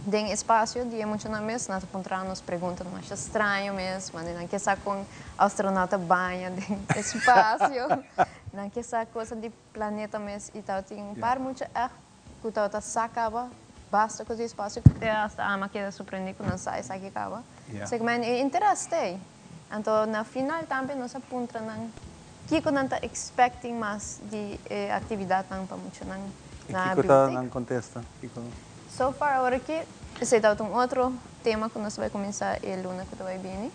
den espasio di e muchanan mes, nan ta puntra nos preguntanan masha straño mes, manera nan ke sa kon astronauta baña den espasio, nan ke sa cosa di planeta mes i tabatin un par mucha echt ku tabata sa kaba basta kos di espasio ku te hasta ama keda sorprendí ku nan sa esaki kaba. Segment e interes ta ei. Anto na final tambe nos a puntra nan kiko nan ta expecting mas di e aktividatnan pa muchanan I na kiko ta bibliotek. nan kontesta? Kiko? So far awor aki esei tabata un otro tema ku nos ta bai kuminsá e luna ku ta bai bini.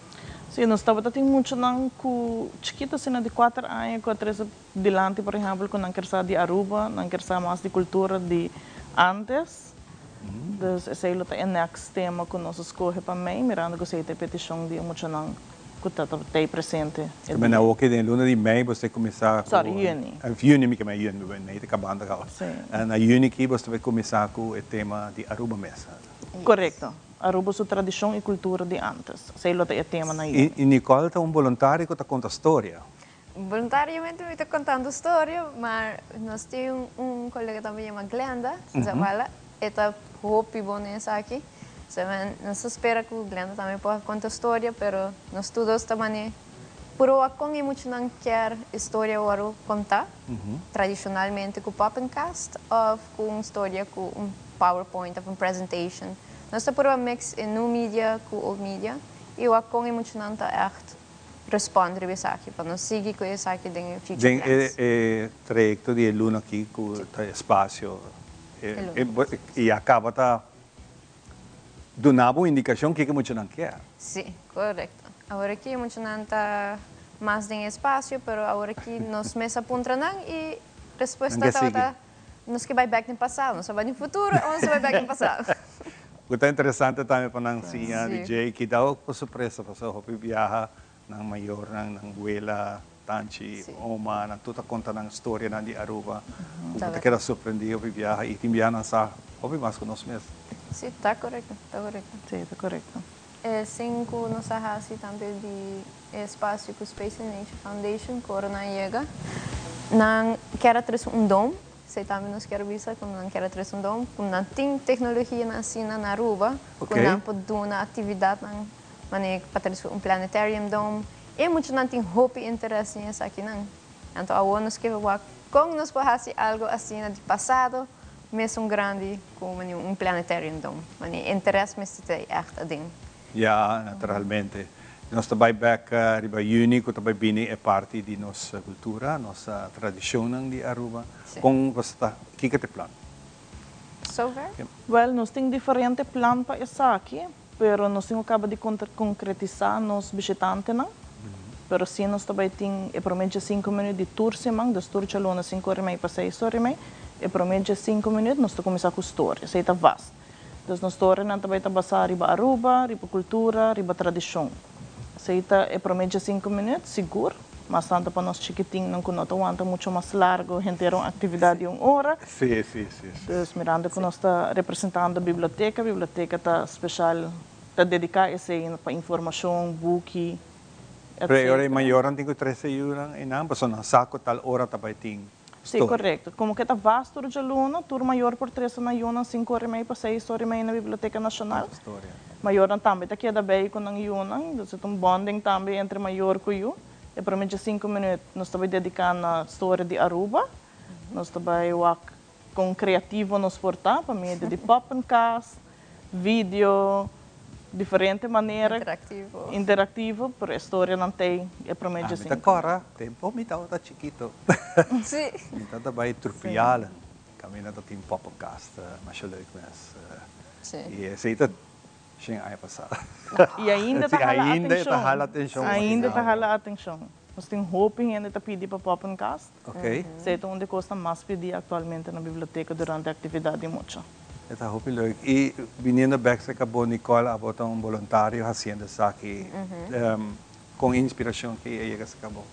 Sí, nos tabata tin muchanan ku chikito asina di kuater aña ku a trese Dilanti por ehempel cu nan kier sa di Aruba, nan kier sa mas di cultura di antes. Dus esey lo ta e next tema cu nos a scoge pa mei, mirando cu esey ta e peticion di e muchanan cu. ku ta ta presente e dia. Men awor den luna di mei bo ta kuminsá ku. Sorry, yüni. Yüni, mi ke men yüni, mei ta kabando kaba. Na yüni ki bo ta bai kuminsá ku e tema di Aruba mes. Korekto. Aruba su tradishon i kultura di ántes. Esei lo ta e tema na yüni. I Nicole ta un boluntario ku ta konta storia. Voluntariamente mi ta contando storia, maar nos tin un colega tambe yama Glenda Zavala, e ta hopi bon den esaki. So nos ta spera cu Glenda tambe por conta storia, pero nos tur dos ta mane proba con e muchanan kier e storia worde conta, tradicionalmente cu poppenkast of cu un storia cu un powerpoint of un presentation. Nos ta proba mix e new media cu old media y wak con e muchanan ta echt respond riba esaki pa nos sigui cu esaki den e future Den plans. e trayecto di e luna aki cu ta espacio y a caba ta duna bo un indicacion kico e muchanan kier. Si, correcto. Awor aki e muchanan ta mas den e espacio pero awor aki nos mes a puntra nan y respuesta Nan ke sigui. tabata nos ke bay bek den pasado, nos a bay den futuro o nos a bay bek den pasado. Ku ta interesante tambe pa nan siña di dje ki ta por sorpresa pasobra hopi biaha nan mayornan, nan wela, tanchi, oma, nan tur ta konta nan storianan di Aruba ku bo ta keda sorprendí hopi biaha i tin biaha nan sa hopi mas ku nos mes. Si, ta korekto, ta korekto. Si, ta korekto. E sin ku nos a hasi tambe di e espasio ku Space and Nature Foundation ku ora nan yega nan kier a trese un dom. Esei tambe nos kier bisa ku nan kier a trese un dom, ku nan tin teknologianan asina na Aruba, ku nan por duna aktividatnan manera pa trese un planetarium dom. E muchanan tin hopi interes den esakinan. Anto awor nos kier wak kon nos por hasi algu asina di pasado mesun grandi ku manera un planetarium dom. Manera interes mester ta ègt aden. Ya, naturalmente. Nos ta bai bek riba juni ku ta bai bini e parti di nos kultura, nos tradishonnan di Aruba. Kon boso ta, kiko ta e plan? Zover? Wèl, nos tin diferente plan pa esaki, pero nos tin ku kaba di konkretisá nos bishitantenan. Pero sí nos ta bai tin e promé djesinku minüt di tur siman, dus tur djaluna sinku ora i mei pa seis ora i mei, e promé djesinku minüt nos ta kuminsá ku storia. Esei ta vast. Dus nos torennan ta bai ta basá riba Aruba, riba kultura, riba tradishon. Esei ta e promé djesinku minüt, sigur. Mas tantu pa nos chikitinnan ku no ta wanta muchu mas largu henter un aktividat di un ora. Sí, sí, sí, sí. Dus mirando ku nos ta representando biblioteka, biblioteka ta speshal, ta dediká esei pa informashon, buki, Pero e ora e etcetera. mayornan tin ku trese yunan einan, pasobra nan sa ku tal ora ta bai tin Sí, korekto. Komo ke ta vast tur djaluna, tur mayor por trese nan yunan sinku ora i mei pa seis ora i mei na Biblioteka Nashonal. Mayornan tambe ta keda bei ku nan yunan, dus e ta un bonding tambe entre mayor ku yu. E prome djesinku minüt nos ta bai dediká na storia di Aruba. Nos ta bai wak kon kreativo nos por ta pa medio di poppenkast, video, diferente manera. Interactivo. Interactivo, pero e storianan t'ei e prome Ah, mi ta djesinku. kòrda tempo mi tabata chikito. Sí. Mi tabata bai Trupialen, kaminda ta tin poppenkast, masha leuk mes. Sí. I esei ta shen aña pasá. I ainda ta Sí, hala ainda e ta atenshon. hala atenshon. Ainda ta hala atenshon. Nos tin hopi hende ta pidi pa poppenkast. Ok. Esei ta un di e kosnan mas pidí aktualmente na biblioteka durante aktividat di mucha. E ta hopi leuk. I biniendo bek serka bo Nicole, abo ta un boluntario hasiendo esaki. Kon inspirashon ki a yega serka bo?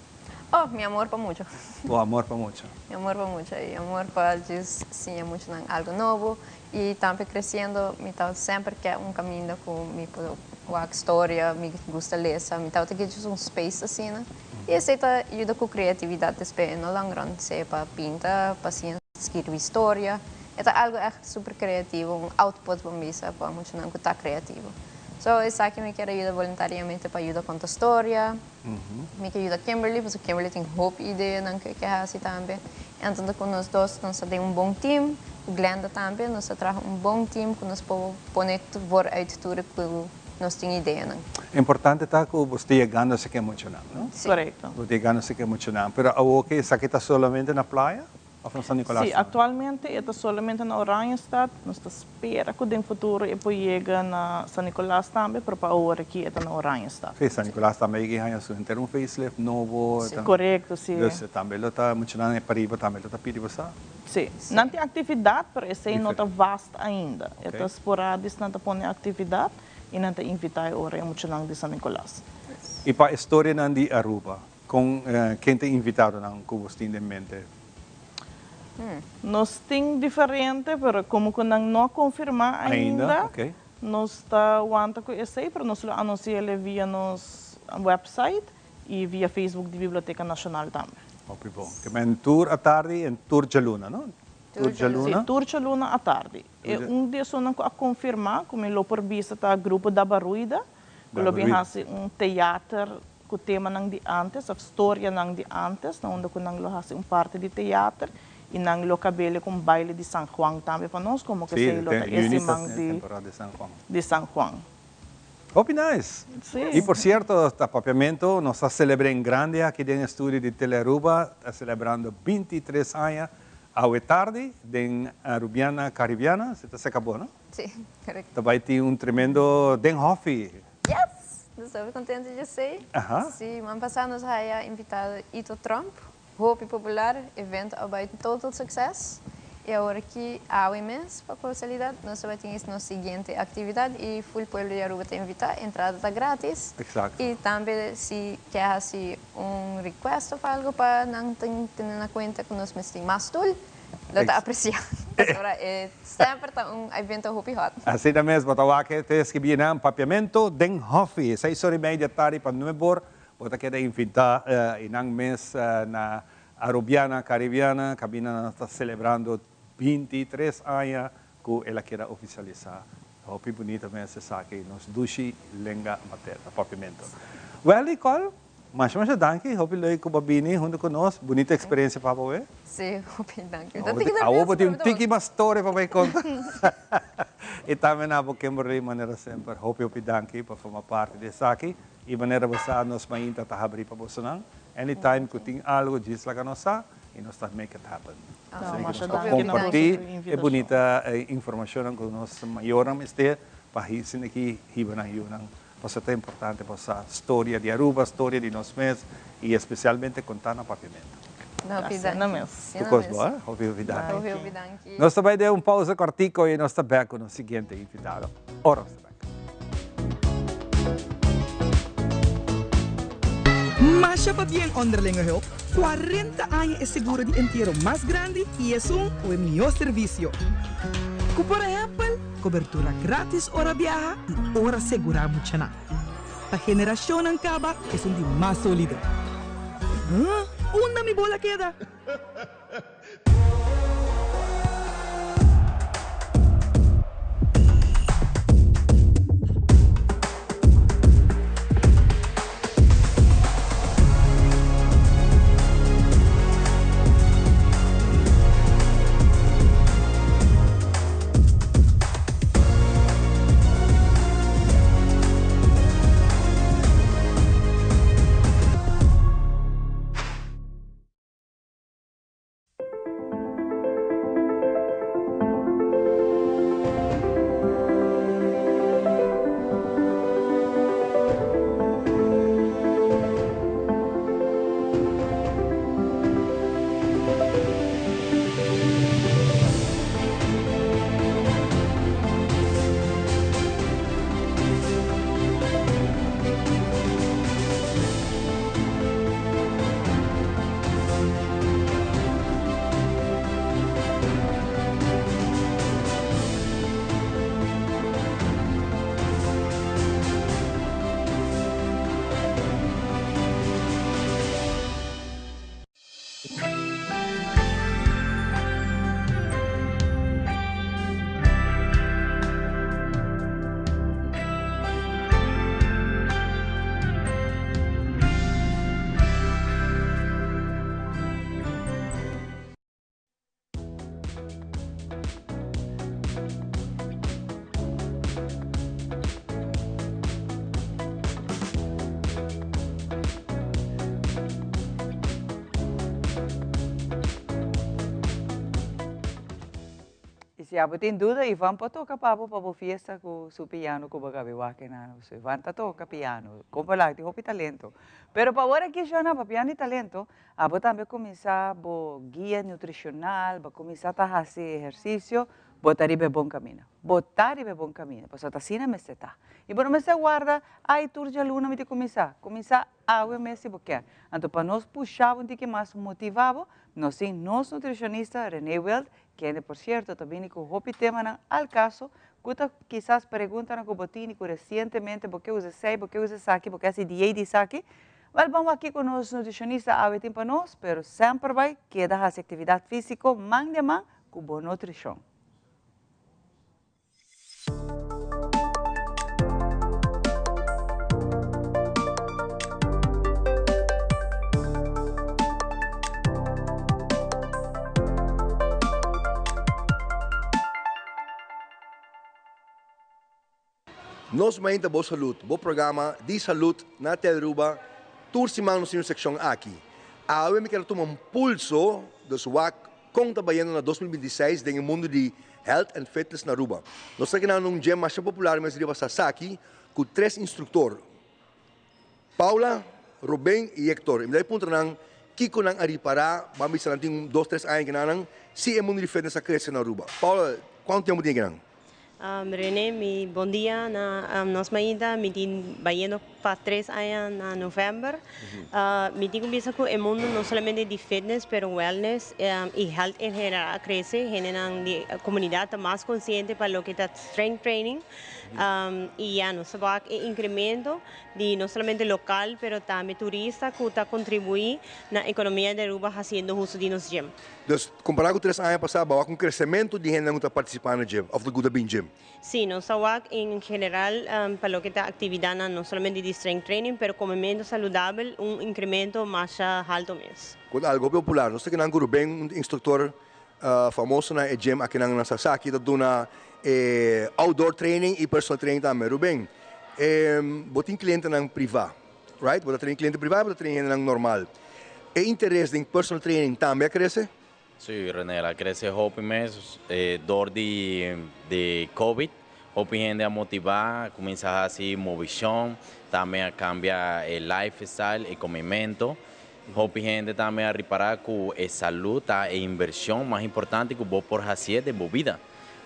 Oh, mi amor pa mucha. Bo amor pa mucha. Mi amor pa mucha i amor pa djis siña muchanan algo nobo. I tambe kresiendo mi tabata semper ke un kaminda ku mi por wak storia, mi gusta lesa, mi tabata ke djis un space asina. I esei ta yuda ku kreatividat despues in the long run, sea pa pinta, pa siña skirbi storia. E ta algo ègt super kreativo, un output bo bisa pa muchanan ku ta kreativo. So esaki mi kier a yuda voluntariamente pa yuda konta storia. Mi ke yuda Kimberly pasobra Kimberly tin hopi ideanan ku e ke hasi tambe. Entonces ku nos dos nos ta den un bon team, ku Glenda tambe nos ta traha un bon team ku nos por pone vooruit tur ku nos tin ideanan. Importante ta ku bo sta yegando esaki emocional, no? Si. Korekto. Bo ta yegando esaki emocional. Pero awor ke esaki ta solamente na playa? Of na San Nicolas Sí, tambe? actualmente e ta solamente na Oranjestad. Nos ta spera cu den futuro e por yega na San Nicolas tambe, pero pa awor aki e ta na Oranjestad. Sí, San Nicolas tambe a haña su henter un facelift nobo. Sí, corecto, sí. Dus tambe lo ta, muchanan e pariba tambe lo ta pidi bo sa. Sí, nan tin actividad, pero esey no ta vast ainda. E ta sporadis nan ta pone actividad y nan ta invita e ora e muchanan di San Nicolas. Y pa e storianan di Aruba, con ken ta invitadonan cu bos tin den mente? Nos tin diferente, pero como cu nan no a confirma ainda, nos ta wanta cu esey, pero nos lo anuncia'le via nos website y via Facebook di Biblioteca Nacional tambe. Hopi bon. Ke men tur atardi en tur djaluna, no? Tur djaluna? Si, tur djaluna atardi. E un di esunnan cu a confirma cu mi lo por bisa ta Grupo Dabaruida, cu lo bin haci un teater cu temanan di antes of storianan di antes, na unda cu nan lo haci un parti di teater y nan lo cabele cu un baile di San Juan tambe pa nos, como cu esey lo ta e siman di San Juan. Hopi nice! Y por cierto, ta Papiamento, nos ta celebra en grande aki den estudio di Telearuba, ta celebrando 23 aña awe tardi den Arubiana Caribiana, si ta se cabo, no? Si, correcto. Ta bay tin un tremendo den hofi. Yes! Nos ta hopi contento di esey. Si, man pasa nos haya invitado Ito Tromp, Hopi popular, evento a bai total success y awor aki awe mes pa causalidad nos ta bai tin es nos siguiente actividad y full pueblo di Aruba ta invita, entrada ta gratis y tambe si ke haci un request of algo pa nan tene na cuenta cu nos mester tin mas stoel lo ta aprecia pasobra e semper ta un evento hopi hot. Asina mes bo ta wak e ta escribi nan Papiamento den Hofi, seis ora y media tardi pa nuebe or. Bo ta keda invitá i nan mes na Arubiana Caribiana kaminda nan ta selebrando 23 aña ku el a keda ofisialisá. Hopi bunita mes esaki, nos dushi lenga materno, Papiamento. Wèl Nicole, masha masha danki, hopi leuk ku bo a bini huntu ku nos, bunita eksperensia pa bo e. Sí, hopi danki. Awor bo tin un tiki mas storia pa bai konta. I tambe na bo Kimberly, manera semper, hopi hopi danki pa forma parti di esaki. Y manera bo sa nos mainta ta habri pa bosonan. Anytime cu tin algo djis laga nos sa y nos ta make it happen. Asina cu nos ta comparti e bunita informacionnan cu nos mayornan mester pa asina aki hiba nan yunan. Pasobra ta importante pa sa storia di Aruba, storia di nos mes y especialmente conta na Papiamento. Tu cos bo, eh? Hopi hopi danki. Nos ta bay den un pausa cortico y nos ta bek cu nos siguiente invitado. Ora nos ta bek. Masha pabien Onderlinge Hulp, 40 aña e seguro di entiero mas grandi y esun cu e mihó servicio. Cu por ehempel, cobertura gratis ora biaha y ora segura muchanan. Pa generacionnan caba esun di mas solido. Huh? Unda mi bola keda? Y si abo tin duda, Ivan por toca pa bo pa bo fiesta cu su piano cu bo gabi wak enan. So Ivan ta toca piano. Compa lak tin hopi talento. Pero pa awor aki Shona, pa piano y talento, abo tambe cuminsa bo guia nutricional, bo cuminsa ta haci ehercicio. Bo ta riba e bon kaminda. Bo ta riba e bon kaminda, pasobra ta asina mester ta. I bo no mester warda, ai tur djaluna mi tin kuminsá. Kuminsá awe mes si bo kier. Anto pa nos pusha bo un tiki mas, motivá bo, nos tin nos nutricionista Rene Wild, kende por cierto ta bini ku hopi temanan al caso, ku ta kisas preguntanan ku bo tini ku recientemente bo ke usa esei, bo ke usa esaki, bo ke hasi di ei di esaki. Wel ban wak kiko nos nutricionista awe tin pa nos, pero semper bai keda hasi actividad fisico man den man ku bo nutricion. Nos Mainta Bo Salud, bo programa di salud na Telearuba tur siman nos tin un seccion aki. Awe mi kier tuma un pulso, dus wak Kon ta bayendo na 2026 den e mundu di health and fitness na Aruba? Nos ta keda na un gym masha popular mes riba Sasaki ku tres instruktor, Paula, Ruben i Hector. I mi ta bai puntra nan kiko nan a ripará, ban bisa nan tin un dos tres aña kinan si e mundu di fitness a krese na Aruba. Paula, kuantu tempu tin kinan? Rene, mi bon dia na nos mainta. Mi tin bayendo pa tres aña na november. Mi tin ku bisa ku e mundo no solamente di fitness pero wellness i health en general a krese. Hendenan di komunidat ta mas konsiente pa loke ta strength training i ya nos ta wak e inkremento di no solamente lokal pero tambe turista ku ta kontribuí na ekonomia di Aruba hasiendo uso di nos gym. Dus, kompará ku tres aña pasá, bo a wak un kresementu di hendenan ku ta partisipá na gym òf ku ta bin gym? Sí, nos a wak en general pa loke ta aktividatnan no solamente di strength training, pero komementu saludabel, un inkremento masha haltu mes. Ku ta algu hopi popular. Nos ta kinan ku Ruben, un instruktor famoso na e gym akinan na Sasaki, ta duna e outdoor training i personal training tambe. Ruben, bo tin klientenan privá, right? Bo ta train kliente privá i bo ta train hendenan normal. E interes den personal training tambe a krese? Sí, René, el a krese hopi mes. Dor di di Covid, hopi hende a motivá, kuminsá hasi movishon, tambe a kambia e lifestyle, e komementu. Hopi hende tambe a ripará ku e salú ta e invershon mas importante ku bo por hasié den bo bida.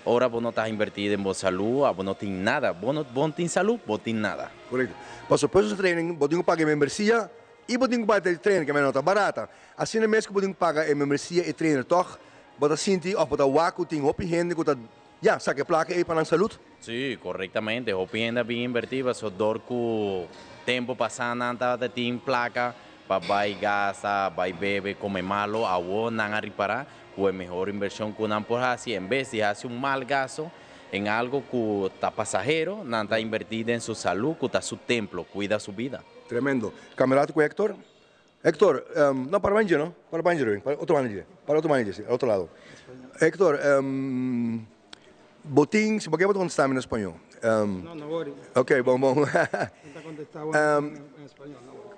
Ora bo no ta invertí den bo salú, abo no tin nada. Bo no bo no tin salú, bo tin nada. Korekto. Pasobra personal training bo tin ku paga e membresia I bo tin ku paga e trainer, ke no ta barata. Asina mes ku bo tin ku paga e membresia e trainer tòg bo ta sinti òf bo ta wak ku tin hopi hende ku ta, ya, saka e plaka ei pa nan salud. Sí, korektamente. Hopi hende a bin invertí pasobra dor ku tempu pasá nan tabata tin plaka pa bai gasta, bai bebe, kome malo, awor nan a ripará ku e mehor invershon ku nan por hasi en bes di hasi un mal gasto en algo ku ta pasahero, nan ta invertí den su salud ku ta su templo, kuida su bida. Tremendo. Camerato cu Hector. Hector, um, no, para manager, no? Para manager, ven. Para otro manager. Para otro manager, sí, al otro lado. Hector, um, botin, si por qué contestarme en español? Um, no, no worry. Ok, bon, bon. um, en español, no worry.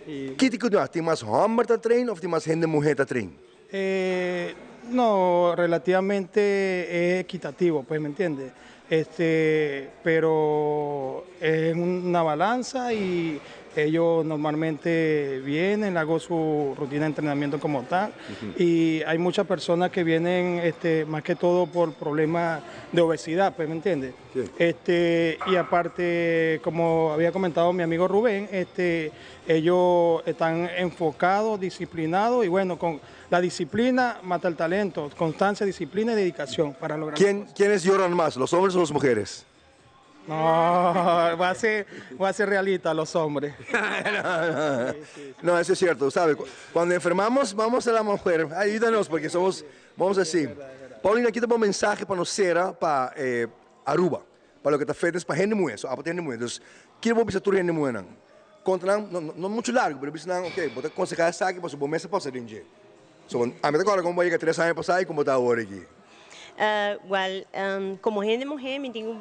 Y... Kiti ku tin mas homber ta train of tin mas hende mujer ta train? Eh, no, relativamente es equitativo, pues, ¿me entiendes? Este, pero es una balanza y ellos normalmente vienen, hago su rutina de entrenamiento como tal. Y hay muchas personas que vienen este, más que todo por problemas de obesidad, pues, ¿me entiendes? Este, y aparte, como había comentado mi amigo Rubén, este, ellos están enfocados, disciplinados y bueno, con la disciplina mata el talento, constancia, disciplina y dedicación para lograr. ¿Quién, ¿Quiénes lloran más, los hombres o las mujeres? No, va a ser, va a ser realista los hombres. no, eso es cierto, ¿sabe? Cuando enfermamos, vamos a la mujer, ayúdanos porque somos, vamos así. Paulina, aquí tengo un mensaje para nos para eh, Aruba, pa loke ta fitness pa hende muhé, so abo ta hende muhé, dus kiko bo bisa tur hende muhénan? Konta nan, no no muchu largu, pero bisa nan, ok, bo ta konsehá esaki pasobra bo mes a pasa den dje. So, ami ta kòrda komo bo a yega tres aña pasá i komo bo ta awor aki. Wèl, komo hende muhé mi tin ku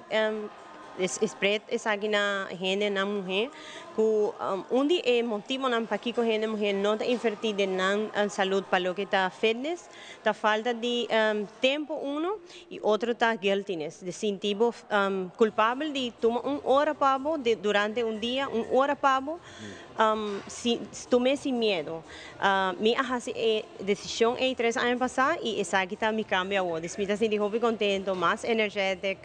spread esaki na hendenan muhé ku un di e motibonan pakiko hende muhé no ta invertí den nan salud pa loke ta fitness Ta falta di tempo uno y otro ta guiltiness, di sinti bo culpabel di tuma un ora pa bo durante un dia, un ora pa bo. Um, si, tum'é sin miedo. Mi a hasi e desishon ei tres aña pasá i esaki ta mi kambio awor. Dus mi ta sinti hopi kontento, mas energetic,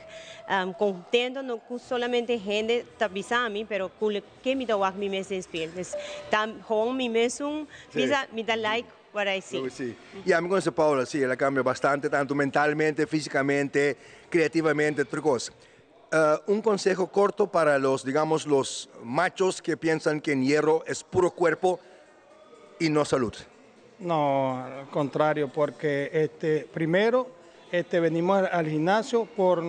kontento no ku solamente hende ta bisa mi, pero ku loke mi ta wak mi mes den spiel. Dus ta gewoon mi mesun bisa mi ta like what I see. Sí. I ami konoce Paula, sí, el a kambia bastante, tanto mentalmente, físicamente, creativamente, tur kos. Un conseho corto para los, digamos, los machos que piensan que en hierro es puro cuerpo y no salud. No, al contrario, porque este, primero este, venimos al gimnasio por,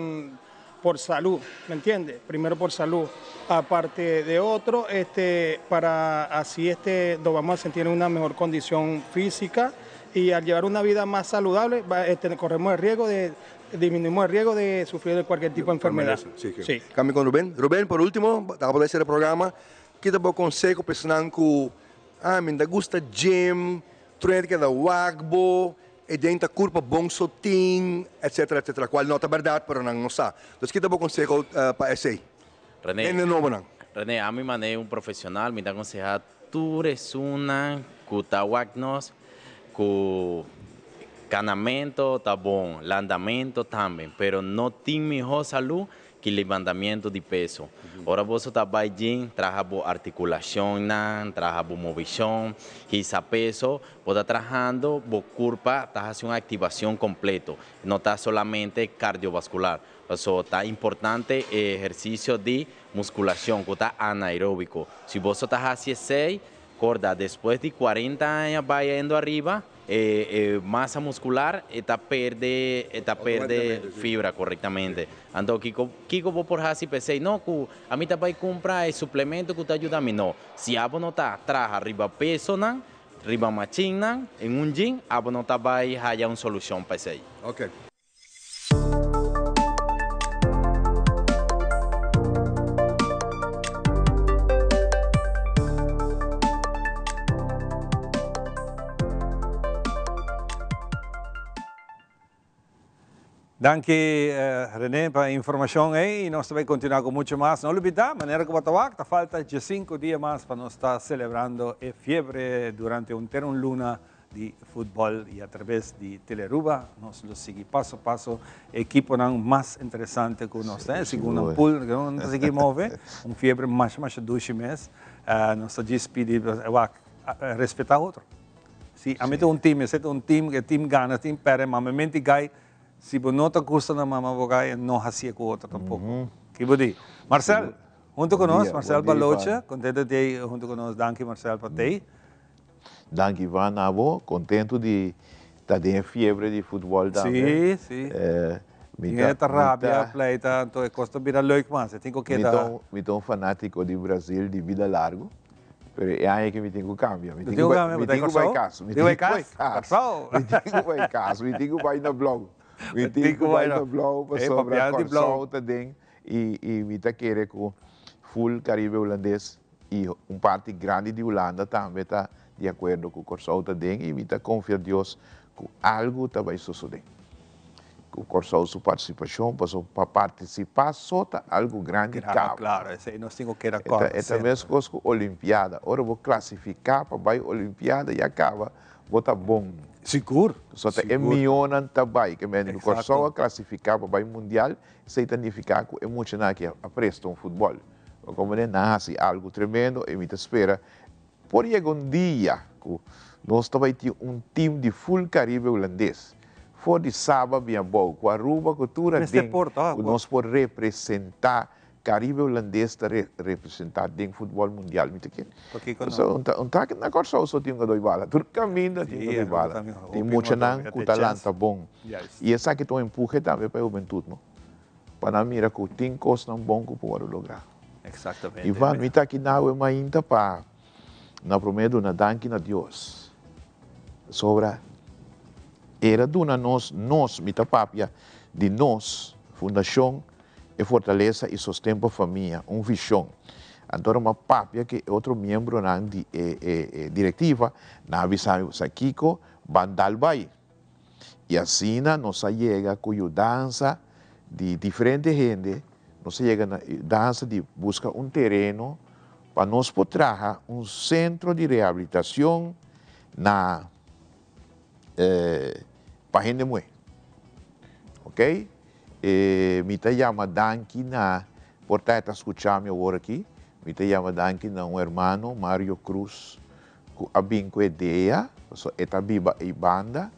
por salud, ¿me entiendes? Primero por salud. Aparte de otro, este, para así este, nos vamos a sentir en una mejor condición física y al llevar una vida más saludable, este, corremos el riesgo de disminuimos el riesgo de sufrir de cualquier tipo de enfermedad. Sí, sí. Cambio con Rubén. Rubén, por último, ta pa cera e programa, kico ta bo conseho pa esnan cu, ah, mi ta gusta gym, tur hende keda wak bo, e den ta curpa bon so tin, etc, etc, cual no ta berdad, pero nan no sa. Dus kico ta bo conseho pa esey? René, Hende nobonan. René, ami manera un profesional, mi ta aconseha Tur esunnan ku ta wak nos ku kanamento ta bon, landamento tambe, pero no tin mihó salú ki libantamiento di peso. Ora boso ta bai gym, traha bo artikulashonnan, traha bo movishon, hisa peso, bo ta trahando bo kurpa ta hasi un aktivashon kompleto, no ta solamente kardiovaskular. Paso ta importante e ehersisio di Musculacion cu ta anaerobico. Si boso ta haci esey, corda despues di cuarenta aña bayendo ariba, e e masa muscular e ta perde e ta perde fibra correctamente. Anto kico kico bo por haci pa esey? No cu ami ta bay cumpra e suplemento cu ta yuda mi, no. Si abo no ta traha riba pesonan, riba machinnan, en un gym, abo no ta bay haya un solucion pa esey. Okay. Danki Rene pa e informacion ey y nos ta bay continua cu mucho mas. No olbida, manera cu bo ta wak, ta falta diescinco dia mas pa nos ta celebrando e fiebre durante un ter un luna di futbol y a traves di Telearuba nos lo sigui paso a paso e ekiponan mas interesante cu nos ta segun nan pool cu nan ta sigui move un fiebre masha masha dushi mes nos ta djis pidi wak respeta otro si ami ta un team esey ta un team e team gana team perde mama menti gai si bo no ta gusta na mama bo gai no haci'e cu otro tampoco ki bo di Marcel hunto cu nos Marcel Baloche contento di tey hunto cu nos danki Marcel pa tey. Danki Ivan abo contento di ta den e fiebre di futbol tambe. Si, si. Mi ta ta rabia, pleita, anto e cos ta bira leuk mas, e tin cu keda. Mi ta un fanatico di Brazil di bida largo, pero e aña aki mi tin cu cambia. Mi tin cu cambia? Mi tin cu bay cas. Mi tin cu bay cas. Mi tin cu bay cas. Mi tin cu bay na blou. Mi tin cu bay na blou pasobra Corsou ta den y mi ta kere cu full Caribe Hulandes I un parti grandi di Hulanda tambe ta di akuerdo ku Kòrsou ta den i mi ta konfia Dios ku algu ta bai sosodé. Ku Kòrsou su partisipashon, pasobra pa partisipá so ta algu grandi kaba. Klaro, esei nos tin ku keda kòrda E ta meskos ku Olimpiada. Ora bo klasifiká pa bai Olimpiada ya kaba bo ta bon. Sigur, So ta e mionnan ta bai. Ke mende ku Kòrsou a klasifiká pa bai mundial, esei ta nifiká ku e muchanan aki a presta un futbòl. Bo comprende? Nan a haci algo tremendo y mi ta spera por yega un dia cu nos ta bay tin un team di full Caribe Hulandes for di Saba bin abou cu Aruba cu tur aden cu nos por representa Caribe Hulandes ta representa den futbol mundial. Mi ta kere. Pasobra un ta un ta na Corsou so tin un gadoi bala. Tur caminda tin un gadoi bala. Tin muchanan cu ta lanta bon. Y esaki ta un empuje tambe pa e hubentud no. Pa nan mira ku tin kosnan bon ku por wòrdu lográ. Exactamente. Ivan, mi ta aki nawe mainta pa na promé duna danki na Dios. Pasobra El a duna nos, nos, mi ta papia di nos, Fundashon E Fortalesa i Sosten pa Famia, un vishon. Anto ora mi a papia ku e otro miembronan di e e direktiva, nan a bisa mi, sa kiko? Ban dal bai. I asina nos a yega ku yudansa di diferente hende, nos a yega na yudansa di buska un tereno pa nos por traha un sentro di rehabilitacion na pa hende muhe. Ok? Mi ta yama danki na, por ta e ta scucha mi awor aki, mi ta yama danki na un hermano, Mario Cruz, cu a bin cu e idea, pasobra e ta biba ey banda,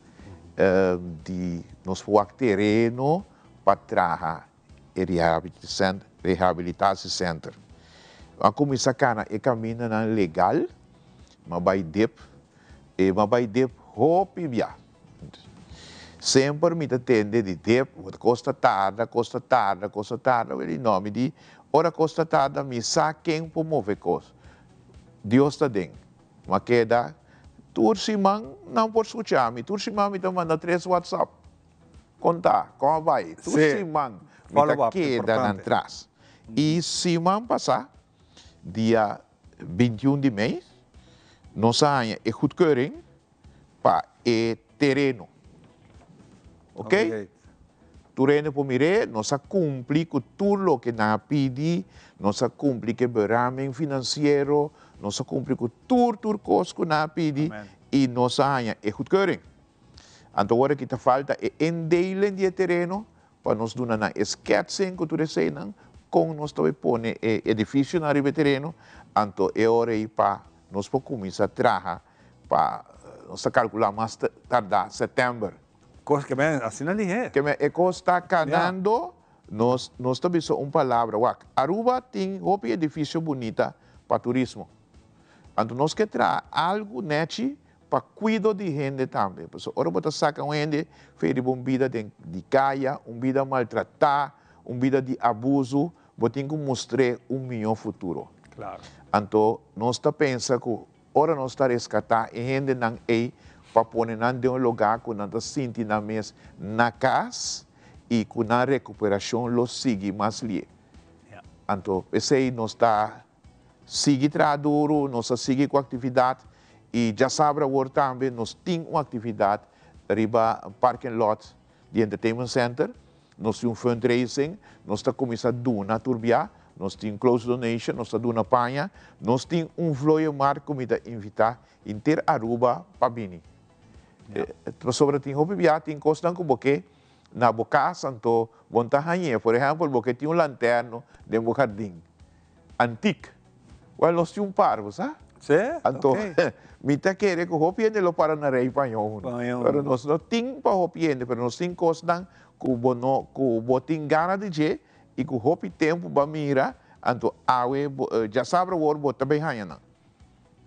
di nos por wak tereno pa traha e rehabilitatie center. A cuminsa cana e camindanan legal, m'a bay dip, e m'a bay dip hopi bia. Semper mi ta tende di dip, cos ta tarda, cos ta tarda, cos ta tarda, wel di no, mi di ora cos ta tarda mi sa ken por move cos. Dios ta den. M'a keda tur siman nan por scucha mi, tur siman mi ta manda tres whatsapp. Kon ta? Kon a bai? Tur siman mi ta keda nan tras. I siman pasá, dia bintiun di mei, nos a haña e goedkeuring pa e tereno. Ok? Tur hende por mir'é, nos a kumpli ku tur loke nan a pidi, nos a kumpli ku e beraming finansiero, nos a kumpli ku tur tur kos ku nan a pidi i nos a haña e goedkeuring. Anto ora ki ta falta e indeling di e tereno pa nos duna nan e sketsen ku tur eseinan kon nos ta bai pone e edifisionan riba e tereno, anto e ora ei pa nos por kuminsá traha pa nos ta kalkulá mas tardá sètèmber. Kos ke men asina lihé. Ke men e kos ta kanando, nos nos ta bisa un palabra, wak, Aruba tin hopi edifisio bunita pa turismo. Anto nos ke traha algu nèchi Pa cuido di hende tambe. Pasobra ora bo ta saca un hende fe riba un bida den di caya, un bida maltrata, un bida di abuso, bo tin cu mustr'é un miho futuro. Anto nos ta pensa cu ora nos ta rescata e hendenan ey pa pone nan den un lugar cu nan ta sinti nan mes na cas y cu nan recuperacion lo sigui mas lie. Anto p'esey nos ta Sigui traha duru, nos a sigui ku aktividat i djasabra awor tambe nos tin un aktividat riba parking lot di Entertainment Center. Nos tin un fundraising, nos ta kuminsá duna tur bia, nos tin close donation, nos ta duna paña, nos tin un vlooienmarkt ku mi ta invitá henter Aruba pa bini. Pasobra tin hopi bia tin kosnan ku bo ke na bo kas anto bo no ta hañ'é. Por ehèmpel bo ke tin un lanterno den bo hardin. Antik. Wel, nos tin un par, bo sa? Sí? Anto, Ok. mi ta kere ku hopi hende lo para na rei pa ño uno. Pa ño Pero uno. nos no tin pa hopi hende, pero nos tin kosnan ku bo no, ku bo tin gana di dje i ku hopi tempu bo a mira, anto awe bo, djasabra awor bo ta bay haña nan.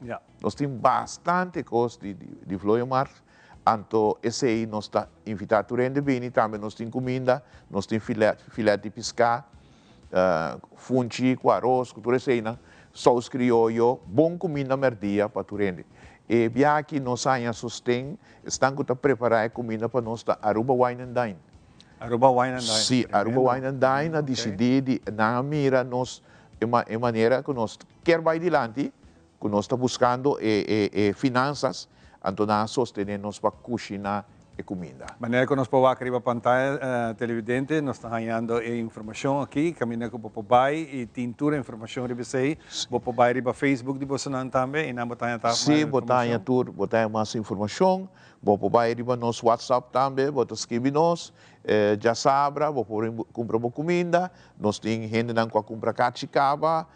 Ja. Nos tin bastante kos di, di, di Vlooienmarkt, anto esei nos ta invitá tur hende bini, tambe nos tin kuminda, nos tin filet, filet di piská, funchi ku aros, ku tur eseinan, sous krioyo, bon kuminda mèrdia pa tur hende. E biaha aki nos haña sosten, esnan ku ta prepará e kuminda pa nos ta Aruba Wine and Dine. Aruba Wine and Dine. Sí, Aruba Wine and Dine a disidí di nan a mira nos e manera ku nos kier bai dilanti, ku nos ta buskando e e e finansas, anto nan a sostené nos pa kushiná e kuminda. Manera ku nos por wak riba pantaya, televidente, nos ta hañando e informashon aki, kaminda ku bo por bai i tin tur e informashon riba esei. Bo por bai riba Facebook di bosonan tambe i nan bo ta haña ta mas Sí, bo ta haña informashon. tur, bo ta haña mas informashon. Bo por bai riba nos WhatsApp tambe, bo ta skibi nos, djasabra bo por kumpra bo kuminda. Nos tin hendenan ku a kumpra kachi kaba,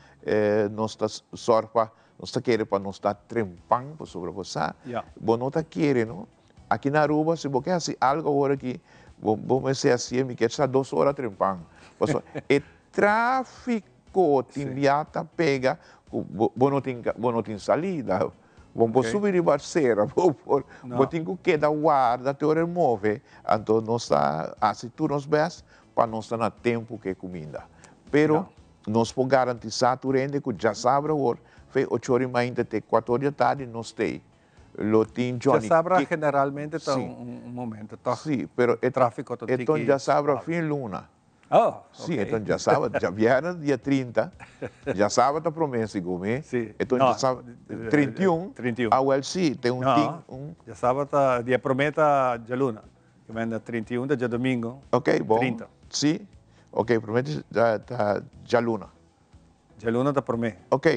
Nos ta sòrg pa, nos ta kere pa nos ta trempan pasobra bo sa, bo no ta kere no. Aki na Aruba si bo ke hasi algo awor aki, bo bo mester hasié mi kier sa dos ora trempan. Pasobra e tráfiko tin bia ta pega ku bo bo no tin bo no tin salida. Bo por subi riba sera, bo por bo tin ku keda warda te ora e move. Anto nos ta hasi tur nos bèst pa nos ta na tempu ku e kuminda. Pero Nos por garantisá tur hende ku djasabra awor, fe ocho ora i mainta te kuater or di atardi nos t'ei. Lo tin Johnny Djasabra Kick. generalmente ta Sí. un momento tòg Sí, pero e tráfiko ta e tiki ton djasabra suave. fin luna. Oh, Sí, e ok. ton djasabra, djabièrnè dia 30, djasabra ta promé segun mi. Sí. E ton No, djasabra, 31, 31. awèl sí, ten un No, tin un. djasabra ta, dia promé ta djaluna. Ke menda 31 ta djadomingo. Ok, bon. 30. Sí. Ok, promé ta djaluna. Djaluna ta promé. Ok.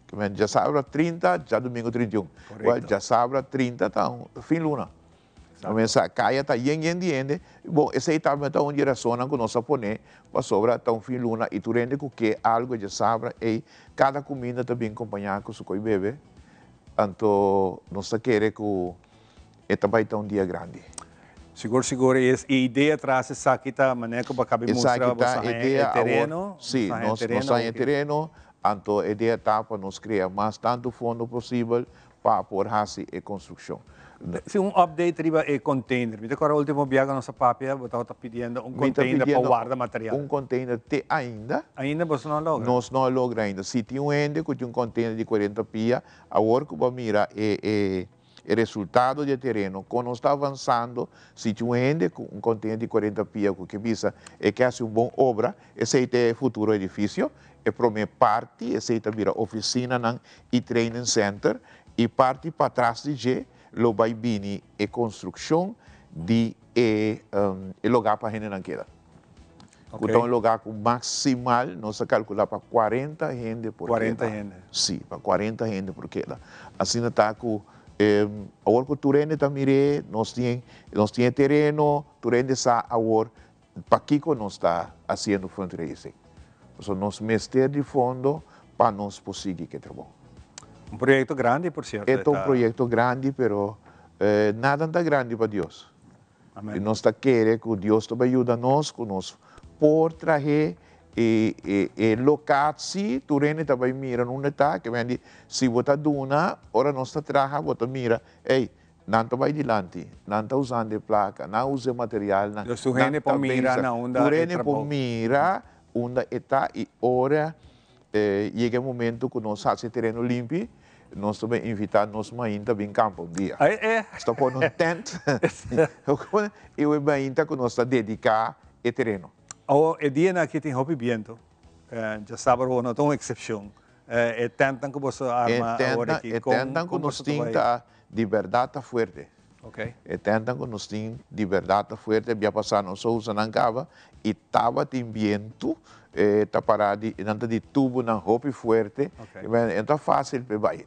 Ke men djasabra 30, djadumingu 31. Wel, djasabra 30 ta un fin luna. Men sa kaya ta yen yen di hende. Bon, esei tambe ta un di e rasonnan ku nos a pone pasobra ta un fin luna i tur hende ku ke algu djasabra ei, kada kuminda ta bin kompañá ku su koi bebe. Anto nos ta kere ku e ta bai ta un dia grandi. Sigur sigur e e idea tras esaki ta manera ku bo a kabi mustra Esaki bo ta sa haña e idea awor. tereno, Sí, sa haña e nos nos tereno haña e awor. tereno, anto e idea ta pa nos krea mas tantu fondo posibel pa por hasi e konstrukshon. Si un update riba e container. Mi ta kòrda ultimo biaha ku nos a papia bo tabata pidiendo un Mi ta container pa pidiendo warda material. un container te ainda. Ainda boso no a logra? Nos no a logra ainda. Si tin un hende ku tin un container di kuarenta pia, awor ku bo a mira e e E resultado di e tereno, kon nos ta avansando, si tin un hende ku un kontener di kuarenta pia ku ke bisa e ke hasi un bon obra, esei ta e futuro edifisio, e promé parti, esei ta bira ofisinanan i training center, i parti patras di dje lo bai bini e konstrukshon di e e lugá pa hendenan keda. Ku ta un lugá ku maksimal nos a kalkulá pa kuarenta hende por keda. Kuarenta hende. Sí, pa kuarenta hende por keda. Asina ta ku awor ku tur hende ta mir'é, nos tin nos tin e tereno, tur hende sa awor pakiko nos ta hasiendo fundraising. Pasobra nos mester di fondo pa nos por sigui ku e trabou. Un proyekto grandi, por sierto. E ta un proyekto grandi, pero nada no ta grandi pa Dios. I nos ta kere ku Dios ta bai yuda nos ku nos por trahe e e lokatsi, tur hende ta bai mira nunde ta, ke men di si bo ta duna ora nos ta traha bo ta mira, ey, nan ta bai dilanti, nan ta usando e plaka, nan a usa e materialnan, Dus tur hende nan ta por mira bezig. na unda Tur e hende por trabou. mira unda e ta i ora Yega e momento cu nos haci e tereno limpi, nos ta bay invita nos mainta bin campa un dia. Nos ta pone un tent y e mainta cu nos ta dedica e tereno. Awor, e dianan aki tin hopi biento. Djasabra bo no ta un excepcion. E tentnan cu boso arma awor aki, E con tentnan cu con nos boso ta tin bay? ta di berdad ta fuerte. E tentnan cu nos tin di berdad ta fuerte. Bia pasa nos a usa nan caba y tabatin bientu, e ta para di, nan ta di tubunan hopi fuerte. E no ta facil p'e bay.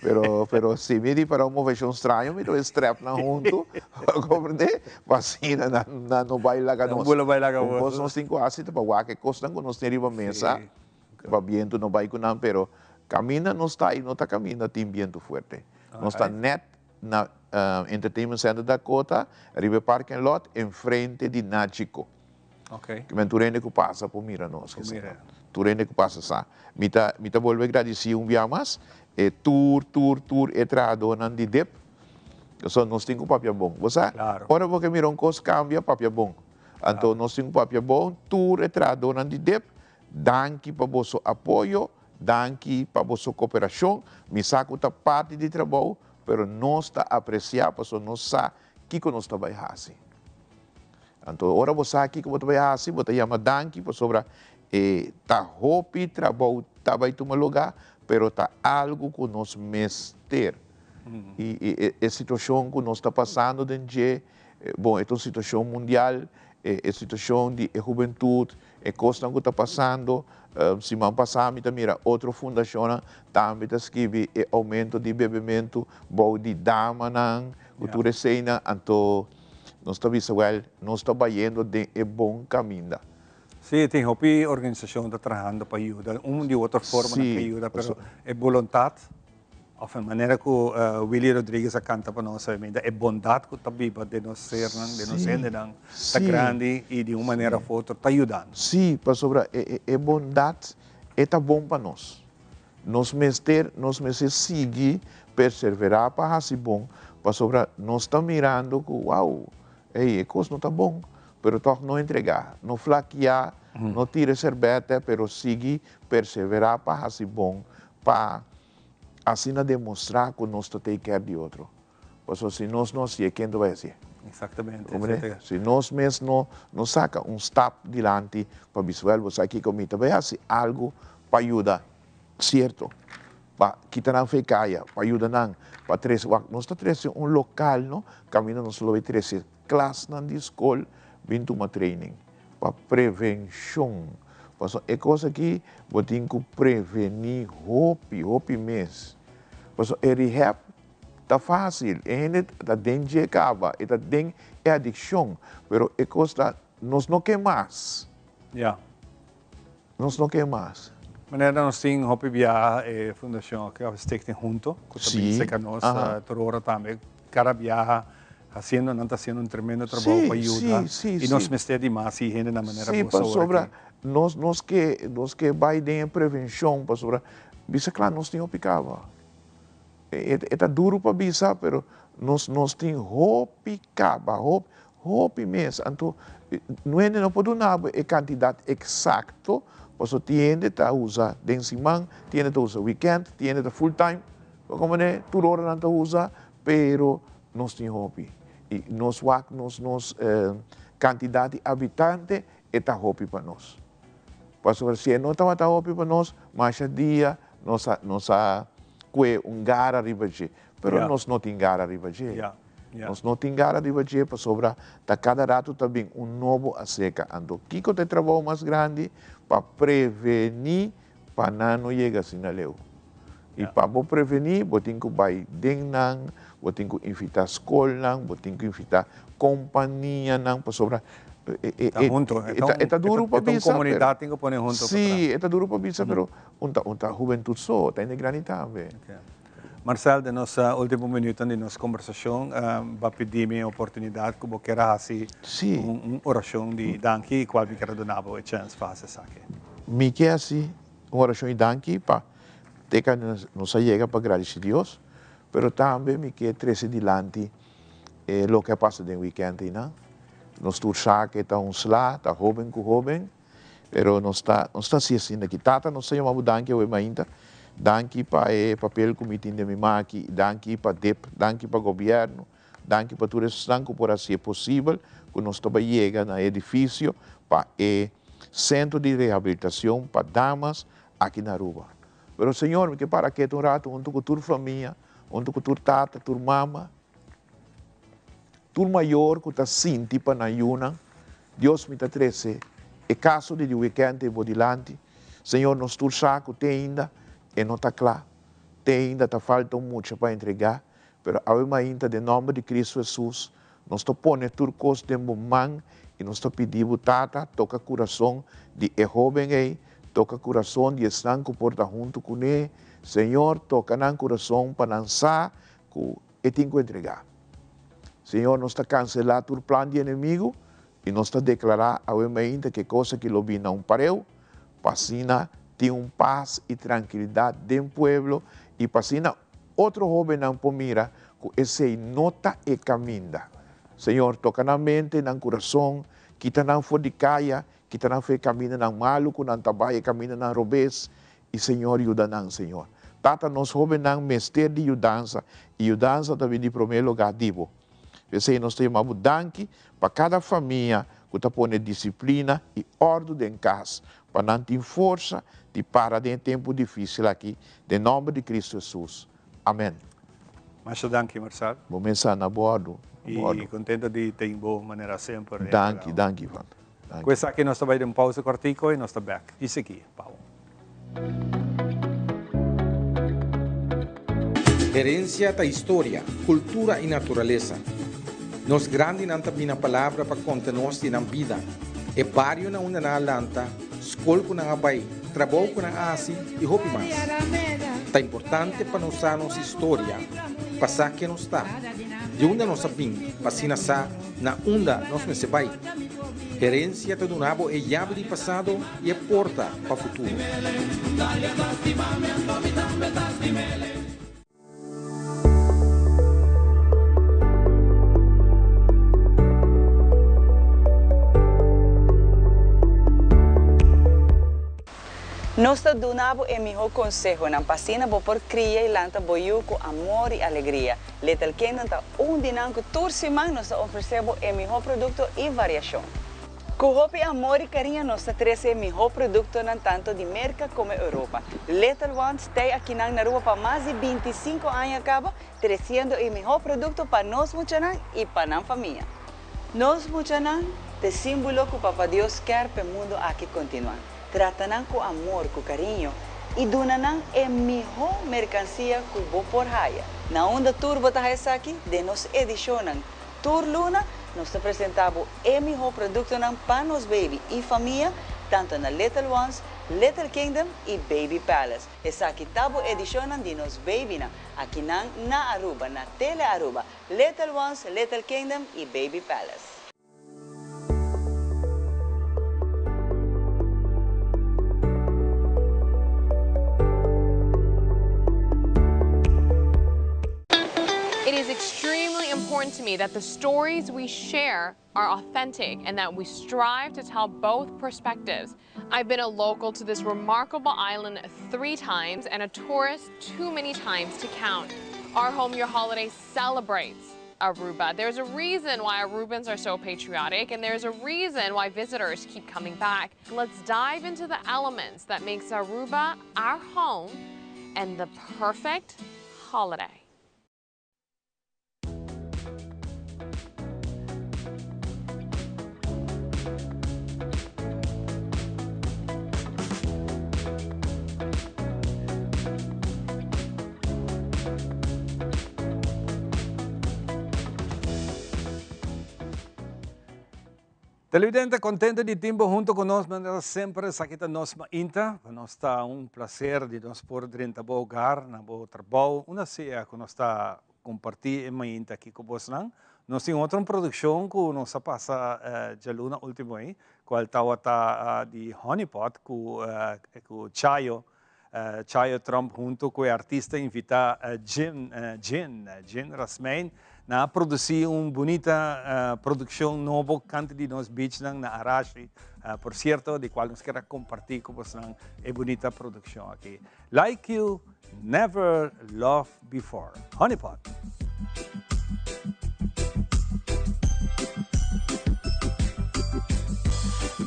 Pero, pero si mi ripara un movecion straño mi ta bay strap nan hunto, bo comprende? Pa asina nan, nan no bay laga Nan nos. bula bay laga Un cos boso. nos tin cu haci ta pa wak e cosnan cu nos tin riba mesa, pa bientu no bay cu nan, pero caminda nos ta y no ta caminda tin bientu fuerte. Nos ta net Na Entertainment Center Dakota, riba e parking lot, enfrente di Nachico. Ok. Ki men tur hende ku pasa por mira nos. Por mira. Tur hende ku pasa sa. Mi ta, mi ta bolbe gradisí un bia mas e tur, tur, tur e trahadónan di dip. Pasobra nos tin ku papia bon. Bo sa, Klaro. ora bo ke mira un kos kambia, papia bon. Anto nos tin ku papia bon, tur e trahadónan di dip, danki pa boso apoyo. Danki pa boso koperashon. Mi sa ku ta parti di trabou, pero nos ta apresiá pasobra nos sa kiko nos ta bai hasi. Anto ora bo sa kiko bo ta bai hasi, bo ta yama danki pasobra e ta hopi trabou ta bai tuma lugá, pero ta algu ku nos mester. I e situashon ku nos ta pasando den dje, bon, e ta un situashon mundial, e situashon di e hubentut, E kosnan ku ta pasando, siman pasá mi ta mira otro fundashonnan tambe ta skibi e oumento di bebementu bou di damanan ku tur eseinan, anto nos ta bisa wèl nos ta bayendo den e bon kaminda. Sí, tin hopi organisashon ta trahando pa yuda, un di otro formanan ke yuda, pero e boluntat Of e manera ku Willy Rodriguez a kanta pa nos awe, e bondat ku ta biba den nos sernan, den nos hendenan, ta grandi i di un manera of otro ta yuda nos. Sí, pasobra e bondat e ta bon pa nos. Nos mester, nos mester sigui perseverá pa hasi bon, pasobra nos ta mirando ku, wou, ey, e kos no ta bon, pero tòg no entregá, no flakiá, no tira e sèrbètè, pero sigui perseverá pa hasi bon, pa asina demostrá ku nos ta take care di otro. Pasobra si nos no hasié, ken ta bai hasié? Exactamente. Comprende? Si nos mes no no saka un stap dilanti pa bisa, wèl, bo sa kiko, mi ta bai hasi algu pa yuda, sierto, pa kita nan for e kaya, pa yuda nan, pa trese, wak, nos ta trese un lokal, no, kaminda nos lo bai trese klasnan di skol bin tuma training pa prevenshon. Pasobra e kos aki bo tin ku prevení hopi, hopi mes. Pasobra e rehab ta fásil, e hende ta den dje kaba, e ta den e adikshon, pero e kos ta nos no ke mas. Ya. Nos no ke mas. Manera nos tin hopi biaha e fundashon aki of stichting Hunto ku ta bin serka nos tur ora tambe kada biaha hasiendo nan ta hasiendo un tremendo trabou pa yuda i nos mester di mas i hende na manera Sí, bo sa ora pasobra aki. nos nos ke nos ke bai den e prevenshon pasobra bisa kla nos tin hopi kaba. E e ta duru pa bisa pero nos nos tin hopi kaba hopi hopi mes anto no hende no por duna bo e kantidat eksakto pasobra tin hende ta usa den siman tin hende ta usa wikènt tin hende ta full time bo komprende tur ora nan ta usa pero nos tin hopi i nos wak nos nos kantidat di abitante e ta hopi pa nos pasobra si e no tabata hopi pa nos masha dia nos a nos a kue un gara riba dje pero nos no tin gara riba dje nos no tin gara riba dje pasobra ta kada ratu ta bin un nobo aseka anto kiko ta e trabou mas grandi pa preveni pa nan no yega asina leu i pa bo preveni bo tin ku bai den nan bo tin ku invita skolnan bo tin ku invita kompanianan pasobra e Ta hunto e ta duru pa e ta un bisa komunidat tin ku pone hunto pa si e ta duru pa bisa pero Un ta un ta hubentud so, ta hende grandi tambe. Marcel, den nos ultimo minuutnan di nos combersacion, bo a pidi mi e oportunidad cu bo kier a haci un oracion di danki, cual mi kier a duna bo e chens pa haci esaki. Mi kier haci un oracion di danki pa te ca nos a yega pa gradici Dios, pero tambe mi kier trece dilanti e loke a pasa den weekend einan. Nos tur sa cu e ta un sla, ta hoben cu hoben. Pero nos ta, nos ta hasi asina aki. Tata, nos ta yama bo danki awe mainta. Danki pa e papel ku mi tin den mi man aki. Danki pa dip, danki pa gobièrnu, danki pa tur esnan ku por hasi e posibel ku nos ta bai yega na e edifisio pa e sentro di rehabilitacion pa damas aki na Aruba. Pero Señor, mi ke para ketu un ratu huntu ku tur famia, huntu ku tur tata, tur mama, Tur mayor ku ta sinti pa nan yunan, Dios mi ta trese e kaso di di wikènt ei bo dilanti. Señor nos tur sa ku te ainda e no ta kla, te ainda ta falta un mucha pa entregá, pero awe mainta den nòmber di Kristu Hesus nos ta pone tur kos den bo man i nos ta pidi bo Tata toka kurason di e hóben ei, toka kurason di esnan ku por ta huntu kuné, Señor toka nan kurason pa nan sa ku E tin ku entregá. Señor, nos ta kanselá tur plan di enemigu i nos ta deklará awe mainta ku e kos aki lo bin na un pareu, pa asina tin un pas i trankilidat den pueblo i pa asina otro hóbennan por mira ku esei no ta e kaminda. Señor, toka nan mente, nan kurason, kita nan for di kaya, kita nan for e kamindanan malu ku nan ta bai, e kamindanan robes, I Señor yuda nan, Señor. Tata, nos hobennan mester di yudansa, i yudansa ta bin di promé lugá di Bo. P'esei nos ta yama Bo danki pa kada famia ku ta pone disiplina i òrdu den kas, pa nan tin forsa di para den e tempu difísil aki, den nòmber di Kristu Hesus. Amèn. Masha danki, Marcel. Bo mesa na bo òrdu, na bo òrdu. I kontento di tin bo manera semper den e Danki, programa. danki, Ivan. Ku esaki nos ta bai den un pausa kòrtiku i nos ta bèk di sigui. Pau. Herencia ta historia, cultura y naturalesa. Nos grandinan ta bina palabra pa conta nos di nan bida, e bario na unda nan a lanta, scol cu nan a bay, trabou cu nan a haci y hopi mas. Ta importante pa nos sa nos historia, pa sa ken nos ta, di unda nos a bin, pa asina sa na unda nos mester bai. Herencia ta duna bo e yabi di pasado y e porta pa futuro. Nos ta duna bo e mihó konsehonan pa asina bo por kria i lanta bo yu ku amor i alegria. Little Kingdom ta un di nan ku tur siman nos ta ofresé bo e mihó produkto i variashon. Ku hopi amor i kariño nos ta trese e mihó produktonan tanto di Merka komo Europa. Little Ones tei akinan na Aruba pa mas di 25 aña kaba, tresiendo e mihó produkto pa nos muchanan i pa nan famia. Nos muchanan t'e símbolo ku Papa Dios kèr p'e mundu aki kontinuá. Trata nan ku amor, ku kariño i duna nan e mihó merkansia ku bo por haya. Na unda tur bo ta haya esaki? Den nos edishonnan. Tur luna nos ta presentá bo e mihó produktonan pa nos baby i famia, tantu na Little Ones, Little Kingdom i Baby Palace. Esaki ta bo edishonnan di nos babynan, akinan na Aruba, na Tele Aruba, Little Ones, Little Kingdom i Baby Palace. It is extremely important to me that the stories we share are authentic and that we strive to tell both perspectives. I've been a local to this remarkable island three times and a tourist too many times to count. Our Home Your Holiday celebrates Aruba. There's a reason why Arubans are so patriotic and there's a reason why visitors keep coming back. Let's dive into the elements that makes Aruba our home and the perfect holiday. Televidente, contento di tin bo hunto cu nos manera semper esaki ta nos mainta. Pa nos ta un placer di nos por drenta bo hogar, na bo trabou, unda sea cu nos ta comparti e mainta aki cu bosnan. Nos tin otro produccion cu nos a pasa djaluna ultimo ey, cual tawata di Honeypot cu Chayo Chayo Tromp hunto cu e artista invita Jim Jin Jin Rasmijn nan a produci un bunita produccion nobo cante di nos beachnan na Arashi por cierto di cual nos kier a comparti cu bosnan e bunita produccion aki Like You Never Love Before Honeypot.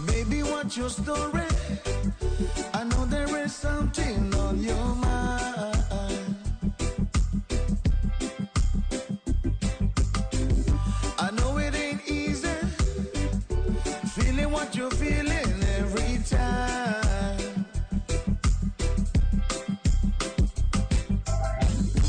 Baby what's your story I know there is something on your mind I know it ain't easy Feeling what you're feeling every time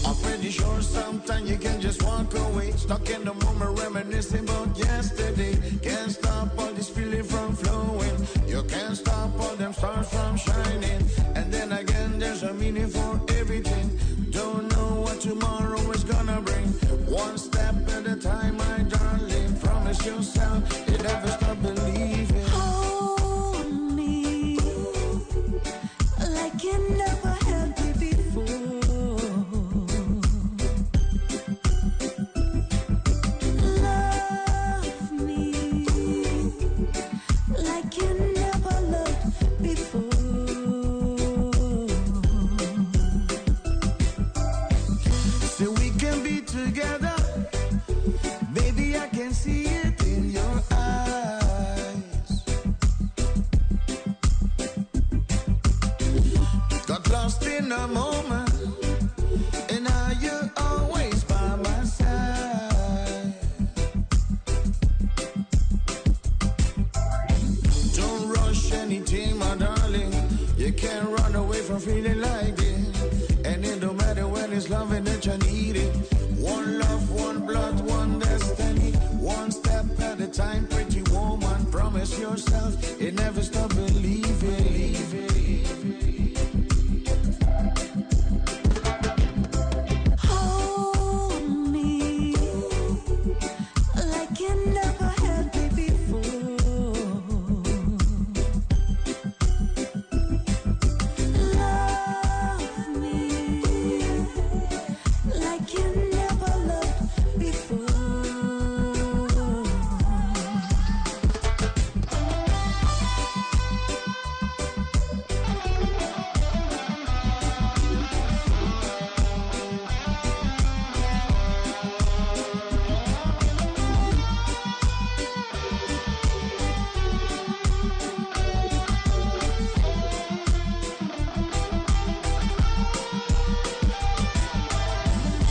I'm pretty sure sometimes you can just walk away Stuck in the moment reminiscing about yesterday Can't stop all this feeling from flowing You can't stop all them stars from shining And then again there's a meaning for everything Don't know what tomorrow is gonna bring One step at a time my darling Promise yourself you never stop believing Hold me like you never had me before Love me like you never loved before So we can be together Baby I can see it in your eyes Got lost in a moment And now you're always by my side Don't rush anything, my darling You can't run away from feeling like this And it don't matter when it's loving that you need it One love, one blood, one destiny One step at a time, pretty woman Promise yourself it never stop believing Hold me like you never had me before Love me like you never loved before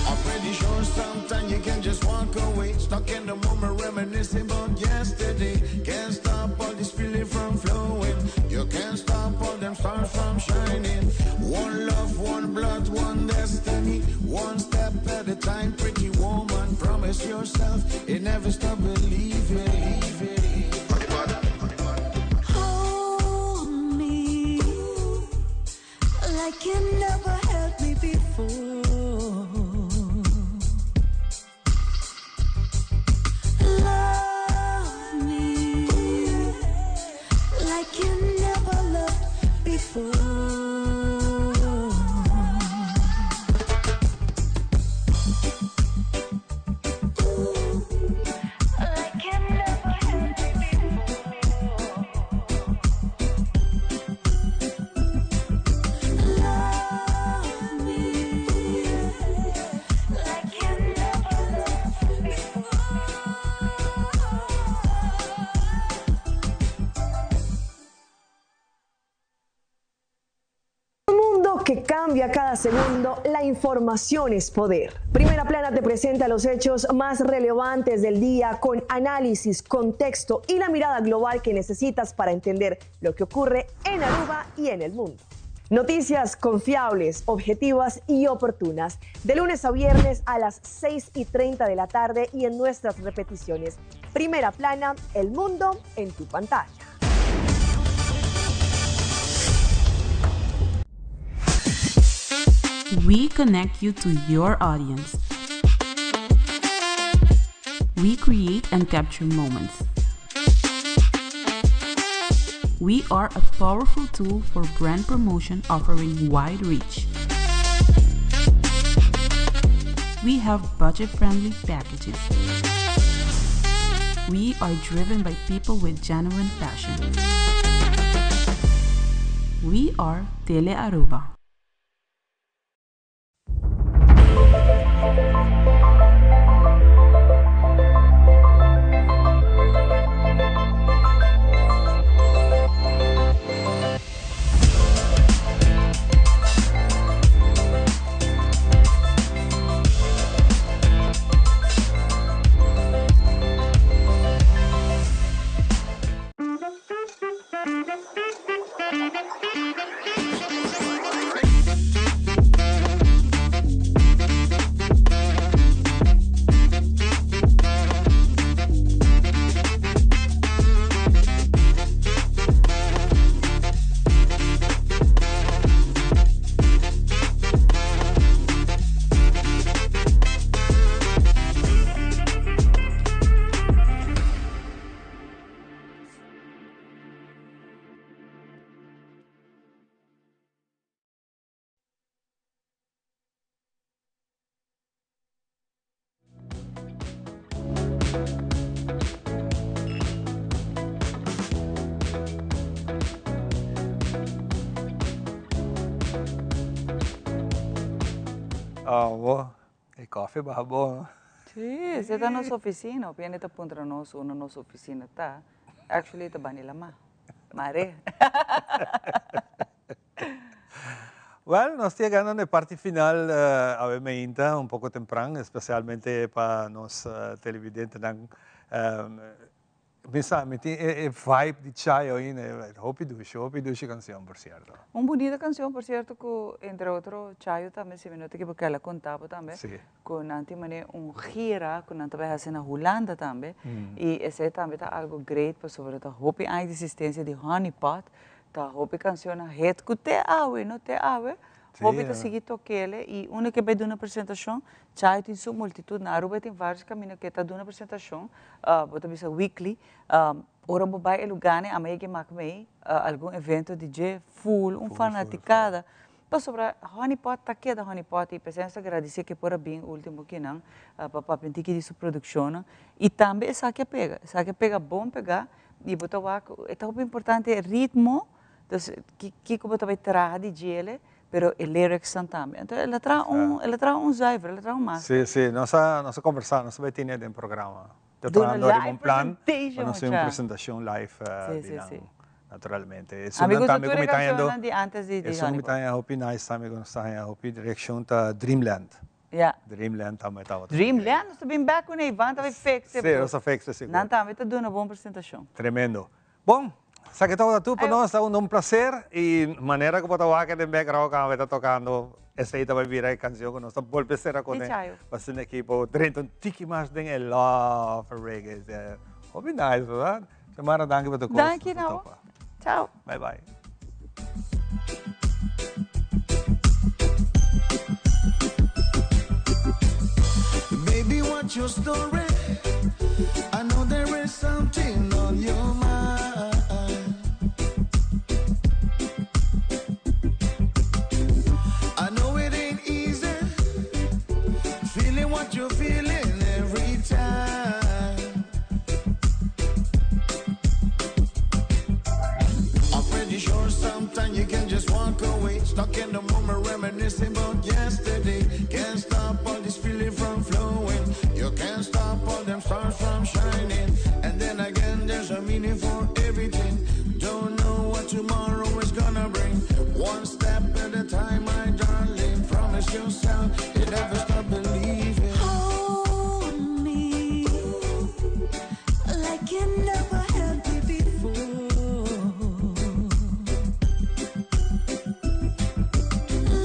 I'm pretty sure sometimes you can just walk away Stuck in the moment reminiscing about yesterday Can't stop all this feeling from flowing You can't stop stars from shining. One love, one blood, one destiny. One step at a time, pretty woman. Promise yourself and never stop believing. Hold me like you never held me before. Love me like you never loved before. Like you never held me Love me like you never loved before. Un mundo que cambia cada segundo, la información es poder. Primera Plana te presenta los hechos más relevantes del día con análisis, contexto y la mirada global que necesitas para entender lo que ocurre en Aruba y en el mundo. Noticias confiables, objetivas y oportunas. De lunes a viernes a las 6 y 30 de la tarde y en nuestras repeticiones. Primera Plana, el mundo en tu pantalla. We connect you to your audience. We create and capture moments. We are a powerful tool for brand promotion offering wide reach. We have budget friendly packages. We are driven by people with genuine passion. We are Tele Aruba. Oh, e koffie baha bon, no? Sí, esey ta nos oficina. Hopi hende ta puntra nos unda nos oficina ta. Actually ta bani lama. Mare. Well, nos ta yegando na e parti final awe meinta, un poco tempran, especialmente pa nos televidentenan. Mi sa, mi tin e vibe di Chayo ainda, hopi dushi, hopi dushi cancion por cierto. Un bunita cancion por cierto cu entre otro Chayo tambe, si mi no ta equivoca el a conta bo tambe, cu nan tin mane un gira cu nan ta bay haci na Hulanda tambe, y esey tambe ta algo great pasobra ta hopi aña di existencia di Honey Pot, Ta hopi cancionnan hit cu te awe, no te awe, hopi ta sigui tokele y unda ke bay duna presentacion, Chayo tin su multitud, na Aruba tin varios caminda ke ta duna presentacion, bo ta bisa weekly, ora bo bay e lugarnan ama yega mak mey algun evento di dje full, un fanaticada, pasobra Honey Pot ta keda Honey Pot y p'esei nos ta gradici ke por a bin ultimo kinan pa papia un tiki di su produccionnan y tambe esaki a pega, esaki a pega bon pega. I bo ta wak, e ta hopi importante e ritmo, dus kiko bo ta bai traha di djele, pero e lyricsnan tambe. Anto el a traha un, el a traha un zuiver, el a traha un master. Sí, sí, nos a, nos a conversa, nos a bai tene den programa. Ta Duna trahando riba live un plan pa presentation, nos tin un mucha. presentacion live Sí, di sí, nan, sí. naturalmente. A mi Esunnan gusta tambe tur ku e mi ta hañando, cancionnan di antes di di esun ku mi Honey ta Pot. haña hopi nice tambe ku nos ta haña hopi reaccion ta Dreamland. Ja. Dreamland tambe tabata. Dreamland, nos ta bin bek ku ne, Ivan ta bai fix e Sí, nos ta fix e sigur. Nan tambe ta duna bon presentacion. Tremendo. Bon, Sa ke tabata tur pa nos, tabata un placer y manera ku bo ta wak den background ku ta tocando esei ta bai bira e cancion ku nos ta bolbe cera kuné pa asina aki bo drenta un tiki mas den e love reggae. Hopi nice, verdad? Xiomara, danki pa tur kos. Danki na bo. Ciao. Bye bye. Baby, what's your story? I know there is something on your mind. I know it ain't easy feeling what you're feeling every time. I'm pretty sure sometimes you can just walk away. Stuck in the moment, reminiscing about yesterday. Can't stop all this feeling from flowing. You can't stop all them stars from shining. And then again, there's a meaning for everything. Don't know what tomorrow is gonna bring. One step at a time, my darling. Promise yourself you never stop believing. Hold me like you never held me before.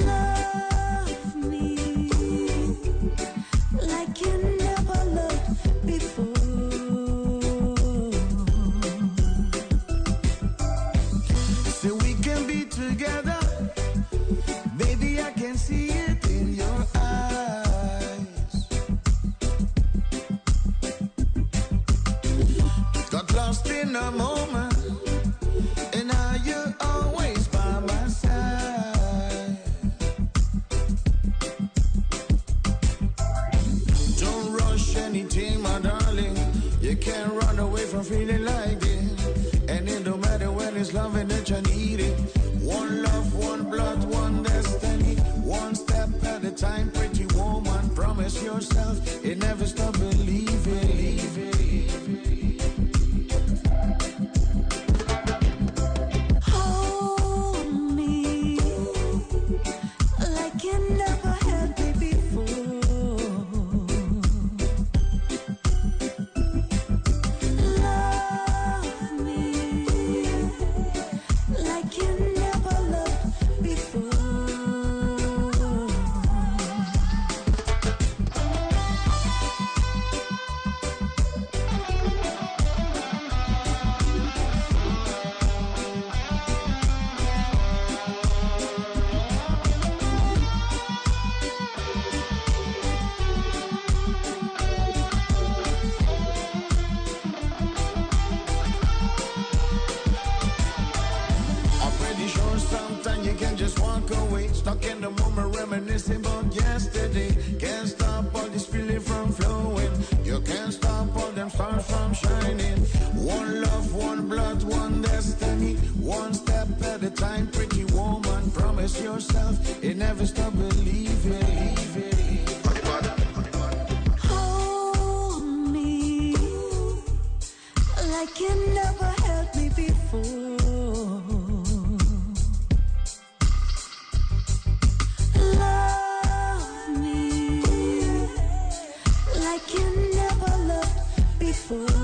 Love me like you never loved before. Say we can be together. Baby, I can see it in your eyes. Got lost in a moment, and now you're always by my side. Don't rush anything, my darling. You can't run away from feeling like this. And it don't matter when it's loving that you need it. One love, one blood, one destiny. One step at a time, pretty woman. Promise yourself it never stop believing. Hold me like you never had me before. Love me like you never loved before. I'm pretty sure sometimes you can just walk away. Stuck in the moment, reminiscing about yesterday. Can't stop all this feeling from flowing. You can't stop all them stars from shining. One love, one blood, one destiny. One step at a time, pretty woman. Promise yourself it never stop believing. Hold me like you never held me before. Love me like you never loved before.